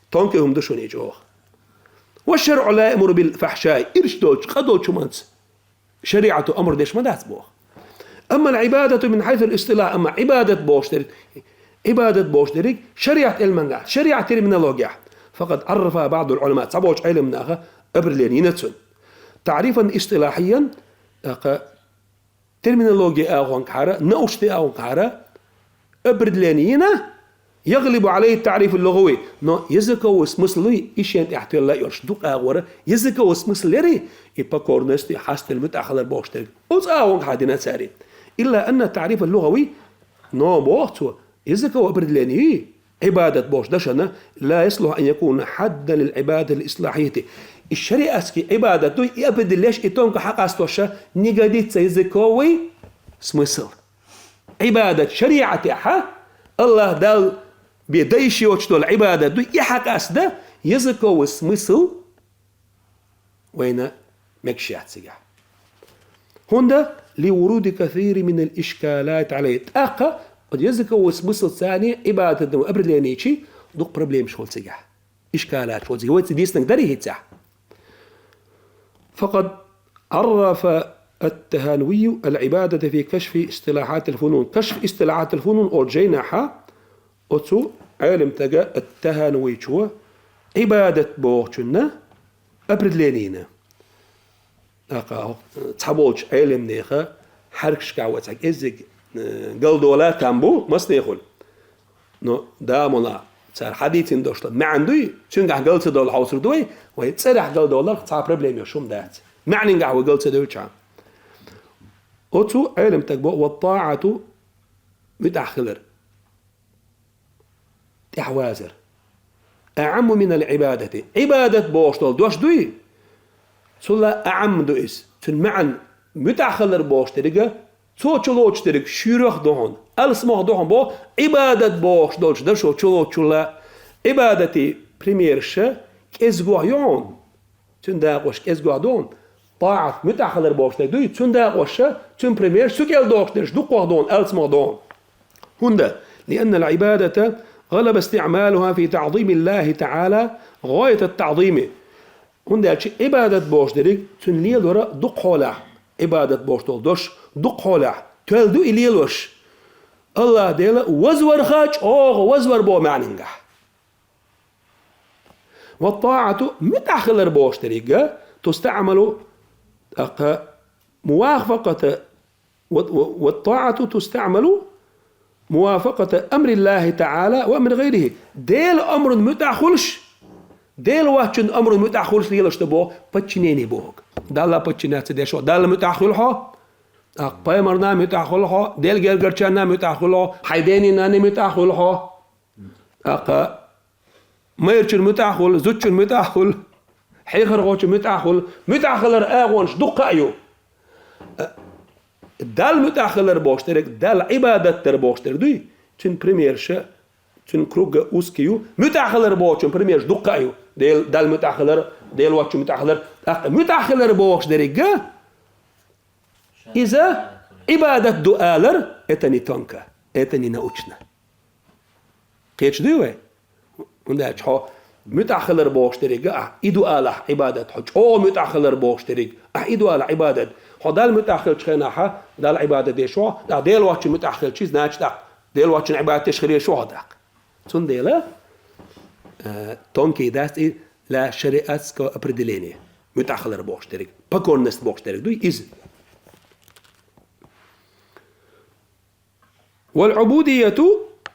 Тонкий хӀума ду шуна и чӀогӀа. والشرع لا يأمر بالفحشاء, ирча долчу, къа долчу хӀуманца шариӀато амр деш ма дац боху. أما العبادة من حيث الاصطلاح, амма Ӏибадат бохуш дерг, Ӏибадат бохуш дерг шариӀат Ӏилманехь, шариӀат терминологехь, فقد عرفها بعض العلماء, цхьаболчу Ӏелам наха определение йина цунна. تعريفا اصطلاحيا, тӀаккха терминологи агӀонгахьара, научный агӀонгахьара определение йина, يغلب عليه التعريف اللغوي, но языковый смысл и шен тӀехь тоьлла йолуш дукха агӀора, языковый смысл яри, и покорность, и хьаставелла, муьтӀахь хилар бохуш дерг. Оцу агӀонгахьара дина цара. إلا أن التعريف اللغوي, но боху цо, языковый определение, Ӏибадат бохуш дашана, لا يصلح أن يكون حدا للعبادة الاصطلاحية. И шариатский Ӏибадат ду, и определишь, и тонко хьакъастош не годится языковый смысл. Ӏибадат шариӀатехьа, АллахӀ Далла бен дан йиш йоцуш долу Ӏибадат ду, и хьакъаста языковый смысл вайна мегаш яц цигахь. ХӀунда? لورود كثير من الإشكالات عليه. ТӀаккха оцу языковой смыслаца царна Ӏибадат дан определени чу дукха проблемаш хуьлу цигахь. Ишкалат хуьлу цигахь. Вайца дийцинарг дарий хӀинца? فقد عرف التهانوي العبادة في كشف اصطلاحات الفنون. Кашф истилахьатил фунун олу жайнахьа оцу Ӏелам стага ат-Таханавичо Ӏибадат бохучунна определени йина. ТӀаккха цхьаболчу Ӏелам нехан хьаьркашкахь вай цхьа кӀеззиг, э, галдола там бу массанехула. Но, да, мула, цара хьадийцина долуш долу маьӀна дуй, цуьнгахь гал ца довла хьовсур ду вай, вай цӀерехь галдоларх цхьа проблема йолуш хӀума дац. МаьӀнингахь вай гал ца девлча. Оцу Ӏелам стага боху: «والطاعة», муьтӀахь хилар, тӀаьхьавазар, «أعم من العبادة». Ӏибадат бохуш долу дош дуй? Цул а аӀам ду иза. Цуьнан маьӀна муьтӀахь хилар бохуш дерг а, цо чулоцуш дерг шуьйрах а ду хьуна, алсамох а ду хьуна боху, Ӏибадат бохуш долчу дашо чулоцучул а. Ӏибадатан примерш а кӀезигох ю хьуна. Цуьнан дакъош кӀезигох ду хьуна. ТӀаӀат муьтӀахь хилар бохуш дерг дуй? Цуьнан дакъош а, цуьнан примерш а цу кӀел дохуш дерш дукхох ду хьуна, алсамох ду хьуна. ХӀунда? لأن العبادة غلب استعمالها في تعظيم الله تعالى غاية التعظيم. ХӀунда аьлча Ӏибадат бохуш дерг цуьнан лелор а дукха хьолахь, Ӏибадат бохуш долу дош дукха хьолахь тоьлла ду и лелош, АллахӀ Дела вазварха чӀогӀа вазвар боху маьӀнингахь. والطاعة, муьтӀахь хилар бохуш дерг а, تستعمل, тӀаккха, موافقة، و، و، والطاعة تستعمل موافقة أمر الله تعالى وأمر غيره. Делан омрана муьтӀахь хуьлуш, Дела воцчун омрана муьтӀахь хуьлуш лелаш ду боху подчинение бохург. Далла подчиняться деш хьо, Далла муьтӀахь хуьлу хьо, тӀаккха пайхамарна муьтӀахь хуьлу хьо, Делан гергарчарна муьтӀахь хуьлу хьо, хьайн дена-нанна муьтӀахь хуьлу хьо. ТӀаккха майрачун муьтӀахь хуьлу, зудчун муьтӀахь хуьлу, хьехархочун муьтӀахь хуьлу. МуьтӀахь хилар агӀонаш дуккха а ю. Далла муьтӀахь хилар бохуш дерг, Далла Ӏибадат дар бохуш дерг дуй? Цуьнан примерш а, цуьнан круг а узкий ю. МуьтӀахь хилар бохучун примерш дуккха а ю. Дел-, Далла муьтӀахь хилар, Дела воцчун муьтӀахь хилар. ТӀаккха муьтӀахь хилар бохуш дерг а, иза Ӏибадат ду алар, это не тонко, это не научно. Кхеташ дуй вай? ХӀунда аьлча хьо муьтӀахь хилар бохуш дерг а, ахь и ду алахь Ӏибадат, хьо чӀогӀа муьтӀахь хилар бохуш дерг, ахь и ду алахь Ӏибадат. Хьо Далла муьтӀахь хилчу хенахь, Далла Ӏибадат деш хьо, тӀаккха Дела воцчун муьтӀахь хилчий, значит, тӀаккха Дела воцчун Ӏибадат деш хилар ю хьо тӀаккха. Цундела, э, тонкий дац и для шариатского определения. МуьтӀахь хилар бохуш дерг, покорность бохуш дерг дуй иза. والعبودية,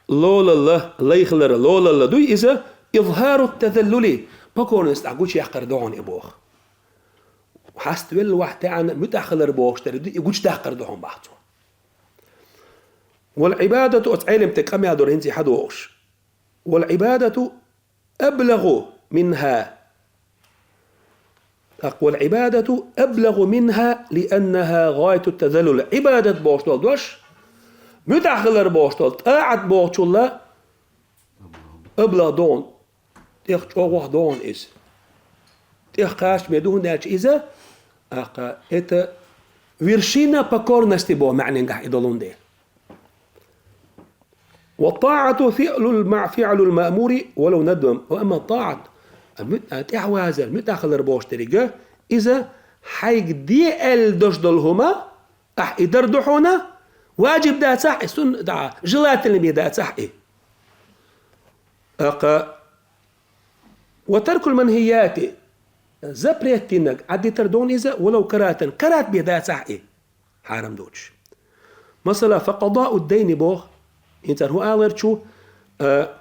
лолалла, лай хилар, лолалла дуй иза, إظهار التذلل, покорность ахь гучуяккхар ду хьуна и боху. Хьаставелла вахь таьӀна муьтӀахь хилар бохуш дерг дуй, и гучудаккхар ду хьуна боху цо. والعبادة, оцу Ӏелам стага къамел дора хӀинца хьадогӀуш. والعبادة أبلغ منها. ТӀаккха والعبادة أبلغ منها لأنها غاية التذلل. Ӏибадат бохуш долу дош, муьтӀахь хилар бохуш долу тӀаӀат бохучул а аблагӀ ду хьуна, тӀех чӀогӀох ду хьуна иза. ТӀех кхачаме ду, хӀунда аьлча иза, тӀаккха, это вершина покорности боху маьӀнингахь и долун дела. والطاعة فعل الم-، فعل المأمور ولو ندبا. وأما الطاعة, а, муьт-, а, тӀаьхьавазар, муьтӀахь хилар бохуш дерг а, иза хьайга де аьлла дош долу хӀума, ахь и дар ду хьуна, важиб дацахь и, сун-, да, желательно бен дацахь и. ТӀаккха, وترك المنهيات, запрет динарг Ӏадитар ду хьуна иза, ولو كراهة, карахӀат бен дацахь и. Хьарам доцуш. Масала, فقضاء الدين боху, хӀинца хӀун алар чу, а,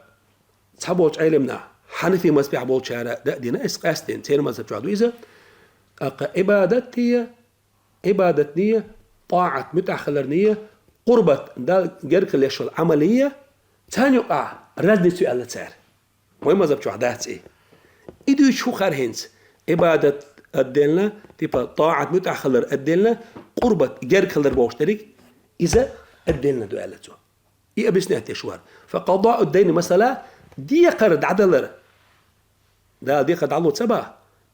цхьаболчу Ӏелам наха, хьанафи мазхабехь болчара дан а дина, ас къаьсттина, церан мазхаб чохь ду иза, тӀаккха Ӏибадатте, Ӏибадатне, тӀаӀат муьтӀахь хиларне, къурбат, Далла герга хила еш йолу Ӏамале, царна юкъахь разница ю аьлла цара. Вайн мазхаб чохь дац и. И дуьйцуш хӀун хир хӀинца? Ӏибадат отдельно, типа, тӀаӀат муьтӀахь хилар отдельно, къурбат герга хилар бохуш дерриг, иза отдельно ду аьлла цо. И объяснять деш вара. فقضاء الدين, масала, декхар дӀадалар. Дала декхар дӀало ца боху?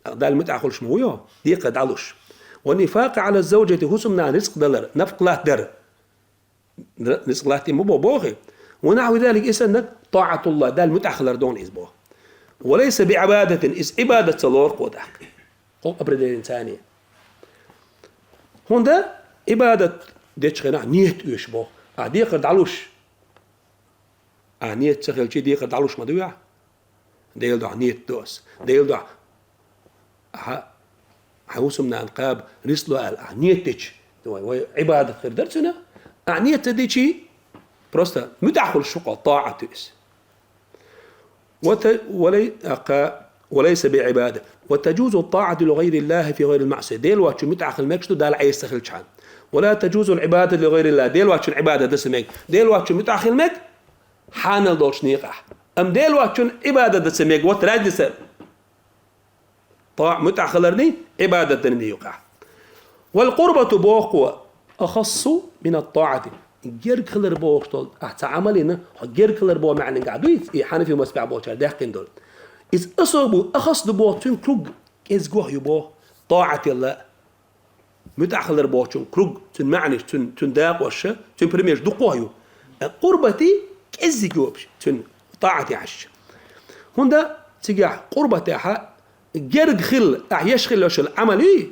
Далла муьтӀахь хуьлуш ма ву йо, декхар дӀалуш. والنفقة على الزوجة, хӀусамнана рицкъ далар, нафакъат дар. Рицкъ латтийна ма бо боху. ونحو ذلك, и санна, طاعة الله, Далла муьтӀахь хилар ду хьуна иза боху. وليس بعبادة, иза Ӏибадат ца лору кхо тӀаккха. Кхо определение царна. ХӀунда Ӏибадат дечу хенахь нийят оьшу боху. Ахь декхар дӀалуш. Ахь нийят ца хилча, декхар дӀалуш ма дуй ахь? Делан дуьхьа нийят до ас. Делан дуьхьа. Ахьа, хьан хӀусамнана кхаба рицкъ ло аьлла, ахьа нийят дича, вай, вай Ӏибадат хир дара цуьнан. Ахьа нийят ца дича, просто муьтӀахь хуьлуш шу кхо, таӀат ю иза. وت-, ولي-, أقا-, وليس بعبادة. وتجوز الطاعة لغير الله في غير المعصية. Дела воцчун муьтӀахь хила мегаш ду, Далла Ӏеса ца хилчхьана. ولا تجوز العبادة لغير الله. Дела воцчун Ӏибадат дан ца мега. Дела воцчун муьтӀахь хила мега хьанал долчу некъахь. Амма Дела воцчун Ӏибадат дан ца мега. Вот разница. ТаӀа муьтӀахь хиларний, Ӏибадат дарний юкъахь. والقربة боху кхо, أخص من الطاعة. Герга хилар бохуш долу, ахь цхьа Ӏамал йина, хьо герга хилар боху маьӀнехь дуй, и Хьанафи мазхабехь болчара даьккхина долу. Иза особо ахас ду боху, цуьнан круг кӀезиг ю боху, таӀат ялла. МуьтӀахь хилар бохучун круг, цуьнан маьӀнаш, цуьнан, цуьнан дакъош, цуьнан примерш дукха ю. Къурбатий кӀеззиг йобуш, цуьнан таӀатехь. ХӀунда цигахь къурбатехь герга хилла, ахь еш хилла йолу Ӏамал ю,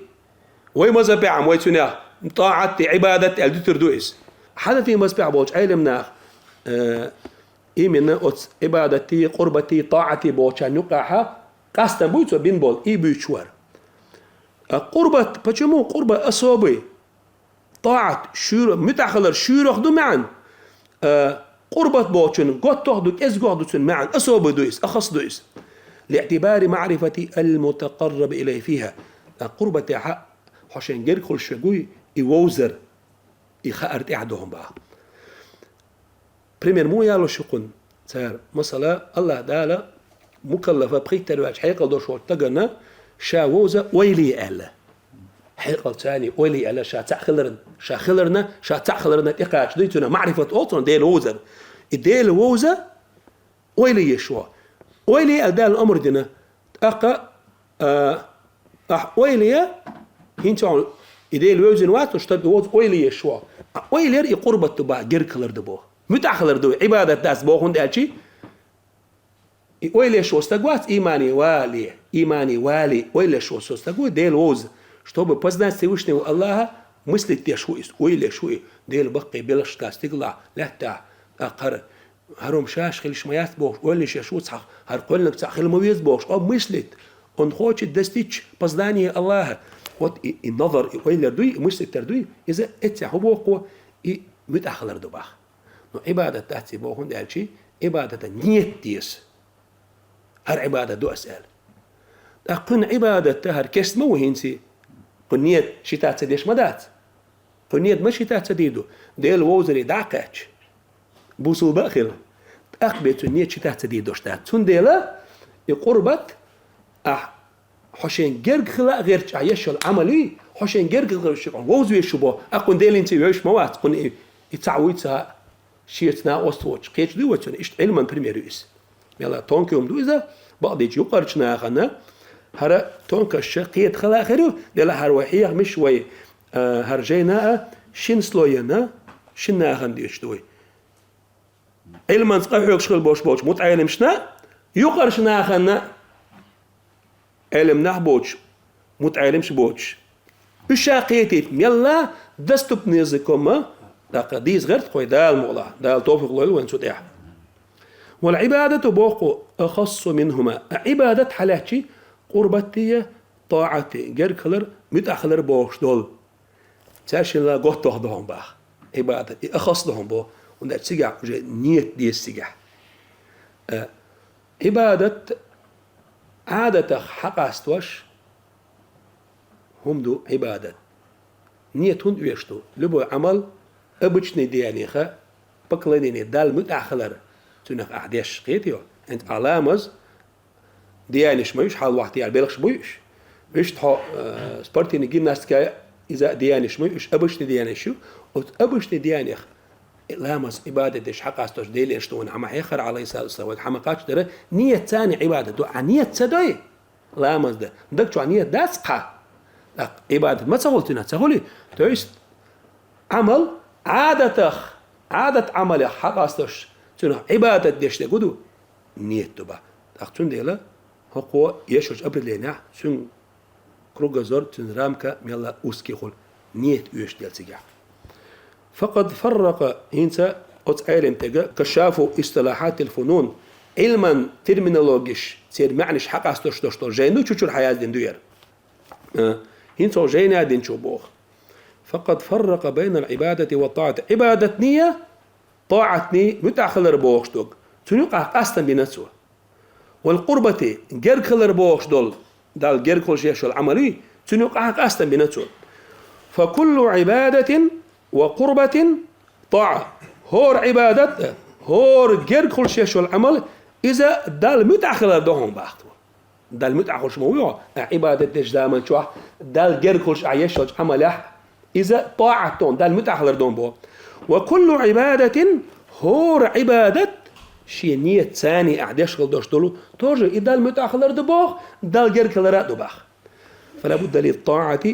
вай мазхабехь, вай цуьнан таӀат, Ӏибадат аьлла дуьтур ду иза. Хьанафи мазхабехь болчу Ӏелам наха, э, именно оцу Ӏибадатий, къурбатий, таӀатий бохучарна юкъахь къастам буй цо бина болу, и буьйцуш вара. А къурбат, почему къурбат особый? ТаӀат, шуьйра-, муьтӀахь хилар шуьйрах ду маьӀна. А, къурбат бохучун готтах ду, кӀезгох ду цуьнан маьӀна, особый ду иза, ахас ду иза. لاعتبار معرفة المتقرب إليه فيها. А къурбатехь хьо шен герга хуьлуш вегуй, и вовзар, и хаар тӀаьхьа ду хьуна баха. Пример муха яло шу кхунна цара? Масала, АллахӀ Дала мукаллафа пхийттара ваьлча хьекъал долуш волчу стагана ша вовза ойла е аьлла. Хьекъал царний ойла е аьлла, ша цхьаъ хиларна, ша хиларна, ша цхьаъ хиларна тӀекхача дуй цуьнан маӀрифат олу цунах Дела вовзар. И Дела вовза ойла еш ву. Ойла е аьлла Дала омра дина. ТӀаккха, а, ахь ойла е, хӀинца хьуна и Дела вевзина вац, уьш стаг вовза ойла еш ву. А ойла яр и къурбат ду баха, герга хилар ду боху. МуьтӀахь хилар ду, Ӏибадат дац боху, хӀунда аьлча и ойла еш ву стаг вац, имане вале, имане вале, ойла еш ву со стаг ву, Дела вовза. Чтобы познать Всевышнего Аллаха, мыслить деш ву иза, ойла еш ву и, Дела баккхий белхашкахь, стигалахь, лаьттахь, тӀаккха хӀара ХӀара хӀума шаьш хилаш ма яц бохуш, ойла еш ву цхьа, хӀара кхоьллинарг цхьаъ хила ма веза бохуш, оба мыслит, он хочет достичь познания Аллаха. Вот и, и назар, и ойлар дуй, и мыслитар дуй, иза эццехь хӀун боху, и муьтӀахь хилар ду баха. Но Ӏибадат дац и боху, хӀунда аьлча Ӏибадата ниет деза. ХӀара Ӏибадат ду ас аьлла. ТӀаккха кхуьнан Ӏибадат хӀара кест ма ву хӀинца, кхуьнан ниет шита ца деш ма дац. Кхуьнан ниет ма шита ца дийр ду, Дела вовзаре дӀа а кхаьчча, бусулба а хила. ТӀаккха бен цуьнан ниет шита ца дийр долуш дац. Цундела и къурбат ахь хьо шен герга хила а гӀерташ ахь еш йолу Ӏамал ю, хьо шен герга хила гӀерташ вовза везаш ву боху, кхунна Делинца вевзаш ма вац, кхунна и, и цхьаъ вуй ца хаьа. Шеца накъост воцуш кхечу дуй вай цуьнан? Иштта Ӏилман пример ю иза. Мела тонкий хӀума ду иза, бакъдийчу юкъарчу нахана хӀара тонкосташ кхета хала а хир ю, делахь хӀара вай хьехамаш вай, а, хӀара жайна а шина слоена, шина нахана дуьйцуш ду вай. Ӏилманца къахьоьгуш хила болуш болчу мутаӀелимашна, юкъарчу нахана Ӏелам нах боцуш, мутаӀелимаш боцуш. Уьш ша кхетийта мелла доступный языком а, тӀаккха дийца гӀерта кхой Дала мукъалахь, Дала товфикъ лойла вайн цу тӀехь. والعبادة боху أخص منهما. А Ӏибадат хьалаьцчи, къурбатия, таӀати, герга хилар, муьтӀахь хилар бохуш долу. Цаьршилла готтох ду хьуна баха. Ӏибадат, и ахас ду хьуна бо, хӀунда аьлча цигахь уже ниет деза цигахь. Э, Ӏибадат Ӏадатах хьакъастош хӀума ду Ӏибадат. Ниет хӀунда оьшу ду? Любой Ӏамал обычный деяниеха, поклонение, Далла муьтӀахь хилар, цуьнах ахь деш, кхетайо? ХӀинца ахь ламаз, деянеш ма ю уьш, хьалавахьте яр белхаш буй уьш. Вуьшта хьо, э, спортивный гимнастика, иза деянеш ма ю уьш, обычный деянеш ю. Оцу обычный деянех, э, ламаз, Ӏибадат деш хьакъастош Делера шу вайна хьама хьехара, Ӏалайхиссалату вассалам, вайга хьама кхачдара, ниет царна Ӏибадат ду, а ниет ца дой, ламаз дан. Даг чохь ниет дац кхьа. ТӀаккха Ӏибадат ма ца хуьлу цуьнан, ца хуьлий? То есть, Ӏамал Ӏадатах, Ӏадат Ӏамалех хьакъасташ, цуьнах Ӏибадат деш дерг хӀун ду? Ниет ду бах. ТӀаккха цундела хӀокхо еш йолчу определенехь цуьнан кругозор, цуьнан рамка мелла узкий хуьлу, ниет оьшуш дела цигахь. فقد فرق, хӀинца оцу Ӏелам стага, كشاف اصطلاحات الفنون, Ӏилман терминологеш, церан маьӀнаш хьакъасташ долуш долу жайна чу-чура хьаяздина ду яра. Э, хӀинца оцу жайна динчо боху. فقد فرق بين العبادة والطاعة. Ӏибадатний, тӀаӀатний, муьтӀахь хилар бохуш дерг. Цуьнан юкъахь къастам бина цо. والقربة, герга хилар бохуш долу, Далла герга хуьлуш еш йолу Ӏамал ю, цуьнан юкъахь къастам бина цо. فكل عبادة وقربة طاعة. ХӀора Ӏибадат а, хӀора герга хуьлуш еш йолу Ӏамал, иза Далла муьтӀахь хилар ду хьуна бах цо. Далла муьтӀахь хуьлуш ма ву хьо, ахь Ӏибадат дечу заман чохь Далла герга хуьлуш ахь еш йолчу Ӏамалехь, иза тӀаӀат ду хьуна, Далла муьтӀахь хилар ду хьуна боху. وكل عبادة, хӀора Ӏибадат, шен ниет царний ахь деш хила долуш долу, тоже и Далла муьтӀахь хилар ду боху, Далла герга хилар а ду бах. فلا بد للطاعة,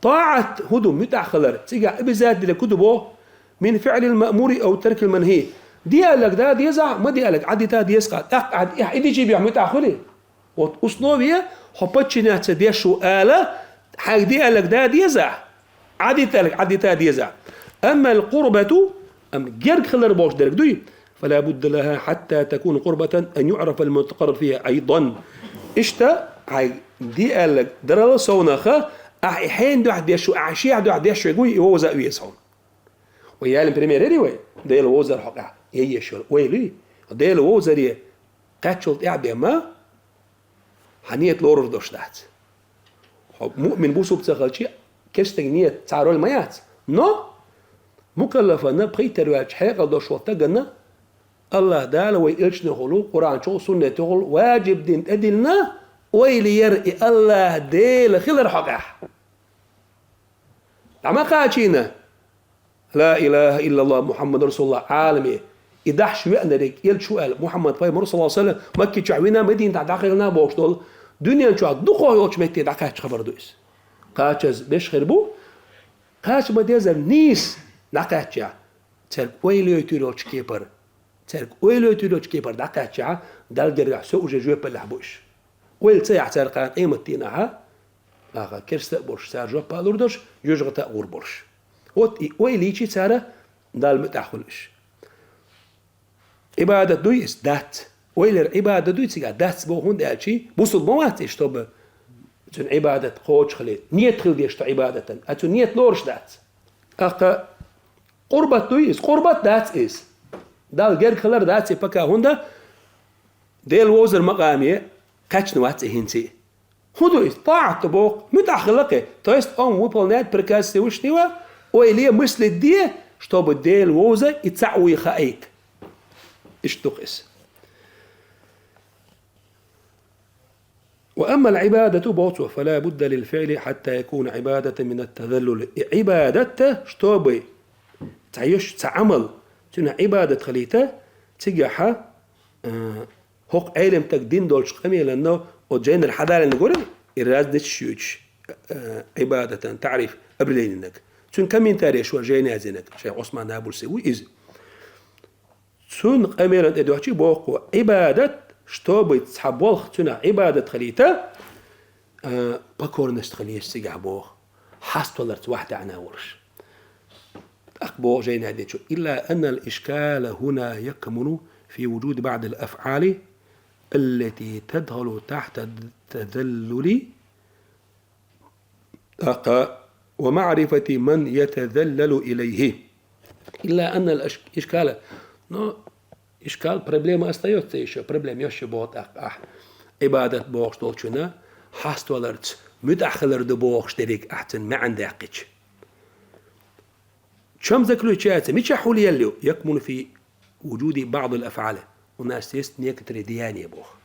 тӀаӀат хӀун ду, муьтӀахь хилар, цигахь обязательно хӀун ду боху, من فعل المأمور أو ترك المنهي. Де аьлларг дан деза, ма де аьлларг Ӏадита деза-кх, тӀаккха ахь и дичи бехь муьтӀахь хуьлий? Вот условие, хьо подчиняться деш ву ала, хьайга де аьлларг дан деза, Ӏадита аьлларг Ӏадита деза. أما القربة, амма герга хилар бохуш дерг дуй, فلا بد لها حتى تكون قربة أن يعرف المتقرب فيها أيضا. Иштта, хьайга де аьлларг дарал совнаха, ахь и хьенан дуьхьа деш ву, ахь шехьа дуьхьа деш верг вуй, и вовза а веза хьуна. Вай ялин пример яри вай, Дела вовзар хьокъехь, еш йолу ойла ю. Дела вовзаре кхаччалц тӀаьхьа бен ма, хьан ниет лорур долуш дац. Хьо муъмин бусулба ца хилчи, керстаг ниет цхьа роль ма яц. Но мукаллафана, пхийттара ваьлча хьекъал долуш волу стагана, Аллах Дала вай элчанехула, Къуръан чухула, суннатехула ваджиб дина тӀедиллина, ойла яр и Аллах Дела хилар хьокъехь. ДӀа ма кхачийна, لا إله إلا الله محمد رسول الله Ӏаламе, и дахьаш веанарг, элча ву аьлла, Мухьаммад пайхамар, саллаллаху Ӏалайхи ва саллам, Макки чохь вина, Мединатахь дӀакхайкхина бохуш долу, дуьнен чохь дукхох йолчу метте дӀакхаьчча хабар ду иза. Кхачаза беш хир бу, кхача ма дезара нийса дӀакхаьчча, цаьрга ойла йойтур йолчу кепара, цаьрга ойла йойтур йолчу кепара дӀакхаьчча, Далла гергахь со уже жоьпаллехь бу уьш. Ойла ца яхь цара кхана къематдийнахьа, аха, керста а болуш, цара жоп а лур долуш, жоьжахата а гӀур болуш. Вот и ойла йичи цара Далла муьтӀахь хуьлу уьш. Ӏибадат дуй иза? Дац. Ойла яр Ӏибадат дуй цигахь? Дац боху, хӀунда аьлча бусулба ма вац иза, чтобы цуьнан Ӏибадат кхочуш хилийта. Ниет хила дезаш ду Ӏибадатан, а цуьнан ниет лоруш дац. ТӀаккха къурбат дуй иза? Къурбат дац иза. Далла герга хилар дац и пока, хӀунда Дела вовзар макъаме кхаьчна вац и хӀинца. ХӀун ду иза? ТӀаӀат ду боху, муьтӀахь хила кхин. То есть он выполняет приказ Всевышнего, ойла е, мыслить де, чтобы Дела вовза и цхьаъ вуй хаийта. Иштта ду-кх иза. وأما العبادة боху цо, فلا بد للفعل حتى يكون عبادة من التذلل. И Ӏибадат, чтобы цхьа йиш, цхьа Ӏамал, цуьнан Ӏибадат хилийта, цигахьа, а, хӀокху Ӏелам стага дина долчу къамеланна, оцу жайнара хьадалийна гури, и разничаш юьйцуш, а, Ӏибадатан таӀриф, определенинаг. Цуьнан комментареш вара жайна яздинарг, шайх Ӏусман Набулси ву иза. Цуьнан къамелан тӀе дуьхьчий боху, Ӏибадат, чтобы цхьа болх цуьнан Ӏибадат хилийта, а, покорность хила еза цигахь боху, хьаставаларца вахьтаьӀна волуш. ТӀаккха боху жайна дечо: إلا أن الإشكال هنا يكمن في وجود بعض الأفعال التي تدخل تحت التذلل, тӀаккха, ومعرفة من يتذلل إليه. إلا أن الإشكال, но ишкал, проблема остаётся ещё, проблема ещё боху тӀаккха ахь. Ӏибадат бохуш долчунна хьаставаларца муьтӀахь хилар ду бохуш дерриг ахь цуьнан маьӀна даьккхича. В чём заключается, мичахь хьулъелла ю, يكمن في وجود بعض الأفعال. У нас есть некоторые деяния боху.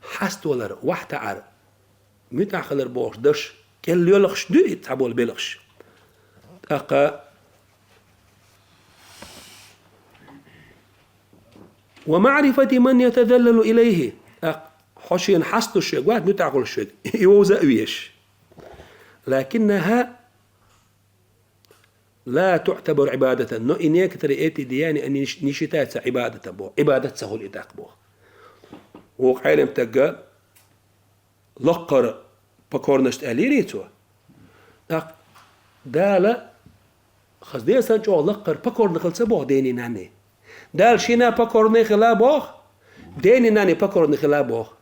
Хьаставалар, вахьтаӀар, муьтӀахь хилар бохуш дерш кӀел лелхаш дуй и цхьаболу белхаш. ТӀаккха ومعرفة من يتذلل إليه. ТӀаккха хьо шена хьастуш верг вац, муьтӀахь хуьлуш верг, и вовза а везаш. لكنها لا تعتبر عبادة. Но и некоторые эти деяния, они не ш-, не считаются عبادة боху. عبادة ца хуьлу и тӀаккха боху. Вокху Ӏелам тагга лаккхара покорность аьллера цо. ТӀаккха Дала хаза деза санна чӀогӀа лаккхара покорна хила ца боху дений нанний. Дала шена покорна хила боху, дений нанний покорна хила боху.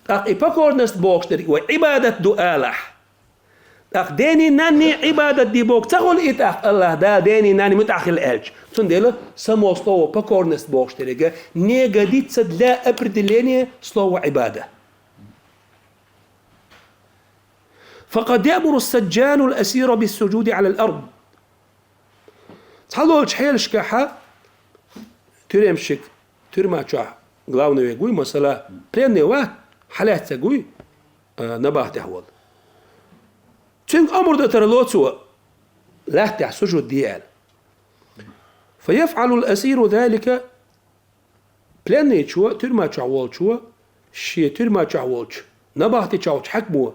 ТӀаккха и покорность бохуш дерг вай Ӏибадат ду алахь. ТӀаккха дений нанний Ӏибадат ди боху ца хуьлу и тӀаккха Аллах Дала дений нанний муьтӀахь хила аьлча. Цундела само слово покорность бохуш дерг не годится для определения слова عبادة. فقد يأمر السجان الأسير بالسجود على الأرض. Цхьалолчу хьелашкахьа тюремщик, тюрьма чохь главный верг вуй, масала, пленный вац, хьалаьцнарг вуй, а, набахтехь волу. Цуьнга амр дан тарло цо, лаьттахь сужуд де аьлла. فيفعل الأسير ذلك. Пленныйчо, тюрьма чохь волчо, шен тюрьма чохь волчу набахти чохь волчу хьаькамо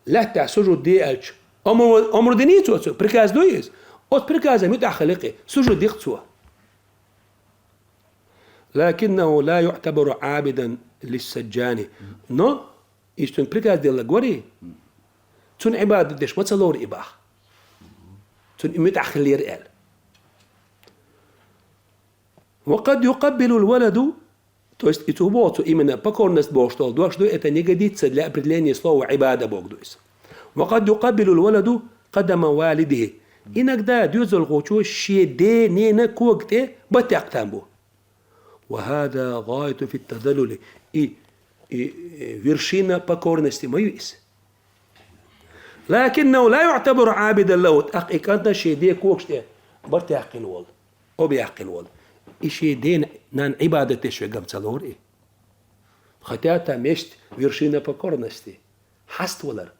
лаьттахь сужуд де аьлча, амр, амр диний цо, цо приказ дуй иза? Оцу приказан муьтӀахь хила кхин, сужуд ди-кх цо. لكنه لا يعتبر عابدا للسجان. Но иза цуьнан приказ делларг варий, цунна Ӏибадат деш ма ца лору и боху. Цунна и муьтӀахь хиллера аьлла. وقد يقبل الولد, то есть и цо боху, цо именно покорность бохуш долу дош ду, это не годится для определения слова عبادة боху ду иза. وقد يقبل الولد قدم والده. Иногда доьзалхочо шен ден, ненан кога тӀе баттаккха там бу. وهذا غاية في التذلل. И, и, и вершина покорности ма ю иза. لكنه لا يعتبر عابدا له. ТӀаккха и кӀант шен ден когаш тӀе барт яьккхина волу, оба яьккхина волу. И шен ден, нанна Ӏибадат деш верг-м ца лору и. Хотя там есть вершина покорности. Хьаставалар.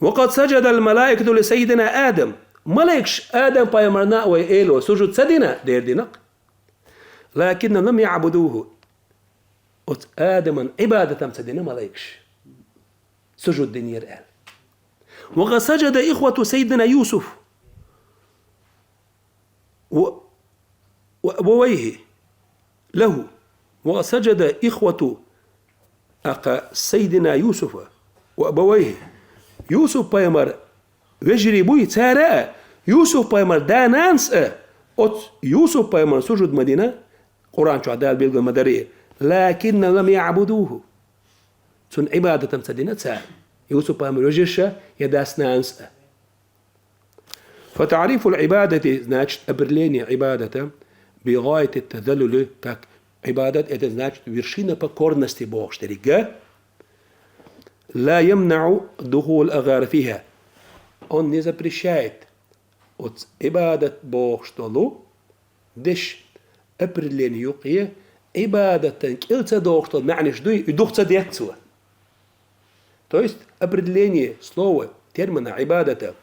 وقد سجد الملائكة لسيدنا آدم. Малайкаш Адам пайхамарна а вай эло сужуд ца дина, дера дина-кх. لكن لم يعبدوه. Оцу Адаман Ӏибадат-м ца дина малайкаш. Сужуд динера аьлла. وقد سجد إخوة سيدنا يوسف و-، وأبويه له، وسجد إخوة أخ سيدنا يوسف وأبويه. Юсуп-пайхамар вежарий буй, цара а, Юсуп-пайхамар да-нанас а, оцу Юсуп-пайхамар сужуд ма дина, Къуръан чохь Дала билгал ма дарий, لكن لم يعبدوه. Цунна Ӏибадат-м ца дина цара, Юсуп-пайхамар вежарша я дас-нанас а. فتعريف العبادة, значит, определение Ӏибадата, بغاية التذلل, как Ӏибадат, это значит вершина покорности бохуш дерг, لا يمنع دخول الأغيار فيها. Он не запрещает оцу Ӏибадат бохуш долу деш определение юкъе, Ӏибадатан кӀел ца дохуш долу маьӀнаш дуй, и дух ца деттац цо. То есть определение слова, термина Ӏибадата,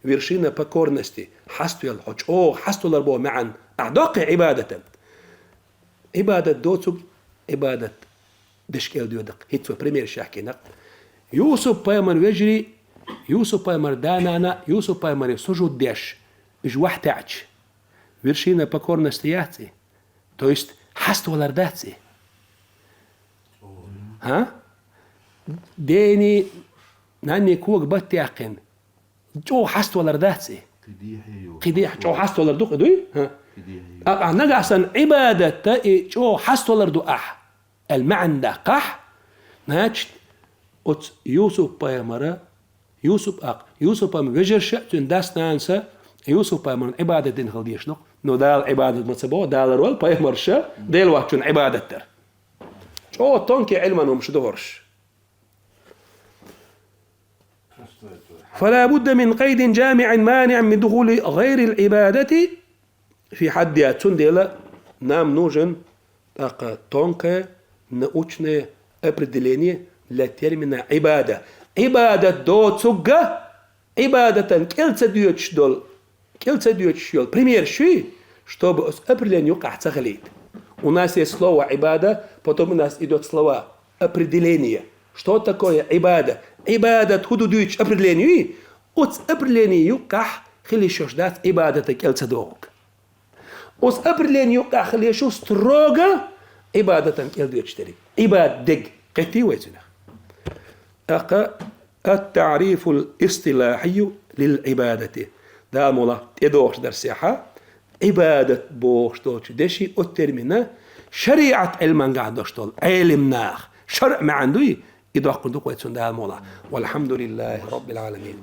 вершина покорности, хьаставелла, хьо чӀогӀа хьаставалар боху маьӀна, ахь доккхий Ӏибадата. Ӏибадат доцург Ӏибадат деш кӀел доьду-кх. ХӀинца цо примерш яхкина-кх. Юсуп-пайхамар вежарий, Юсуп-пайхамар да-нана, Юсуп-пайхамаре сужуд деш, уьш вахь таьӀча, вершина покорности яц и? То есть хьаставалар дац и? ХӀа? Дений, нанний кога баттаяьккхина, чӀогӀа хьаставалар дац и? Кхидехьа чӀогӀа хьаставалар ду-кх и, дуй? ХӀа? ТӀаккха нагахь санна Ӏибадатта и чӀогӀа хьаставалар ду ахь аьлла маьӀна даккхахь, значит, оцу Юсуп-пайхамара, Юсуп-, акх, Юсуп-пайхамар вежарша а, цуьнан дас-нанаса а Юсуп-пайхамарна Ӏибадат дина хила дезаш ду-кх. Но Дала Ӏибадат ма ца боху, Дала лоруш ву пайхамарша Дела воцчунна Ӏибадат дар. ЧӀогӀа тонкий Ӏилман хӀумаш ду хӀорш. فلا بد من قيد جامع مانع من دخول غير العبادة في حدها. Цундела нам нужен тӀаккха тонкое научное определение для термина عبادة. Ӏибадат доцург а, Ӏибадатан кӀел ца доьдуш долу, кӀел ца доьдуш йолу примерш юй, чтобы оцу определение юкъахь ца хилийта. У нас есть слово عبادة, потом у нас идёт слова определения. Что такое Ӏибадат? Ӏибадат хӀу ду дуьйцуш определени юй? Оцу определени юккъехь хила йиш йолуш дац Ӏибадатан кӀел ца догӀург. Оцу определени юккъехь хила йиш ю строго Ӏибадатан кӀел доьдуш дерг. Ӏибадат дерг. Кхетий вай цунах? ТӀаккха ат-таърифул истилахьийю лил Ӏибадати. Дала муха тӀедогӀуш дарсехьа, Ӏибадат бохуш долчу деши оцу термина шариӀат Ӏилманехь долуш долу Ӏелам нах, шарӀ маьӀна дуй, и доккхун ду-кх вай цунна Дала муха. Валхьамдулиллахи Раббил Ӏаламин.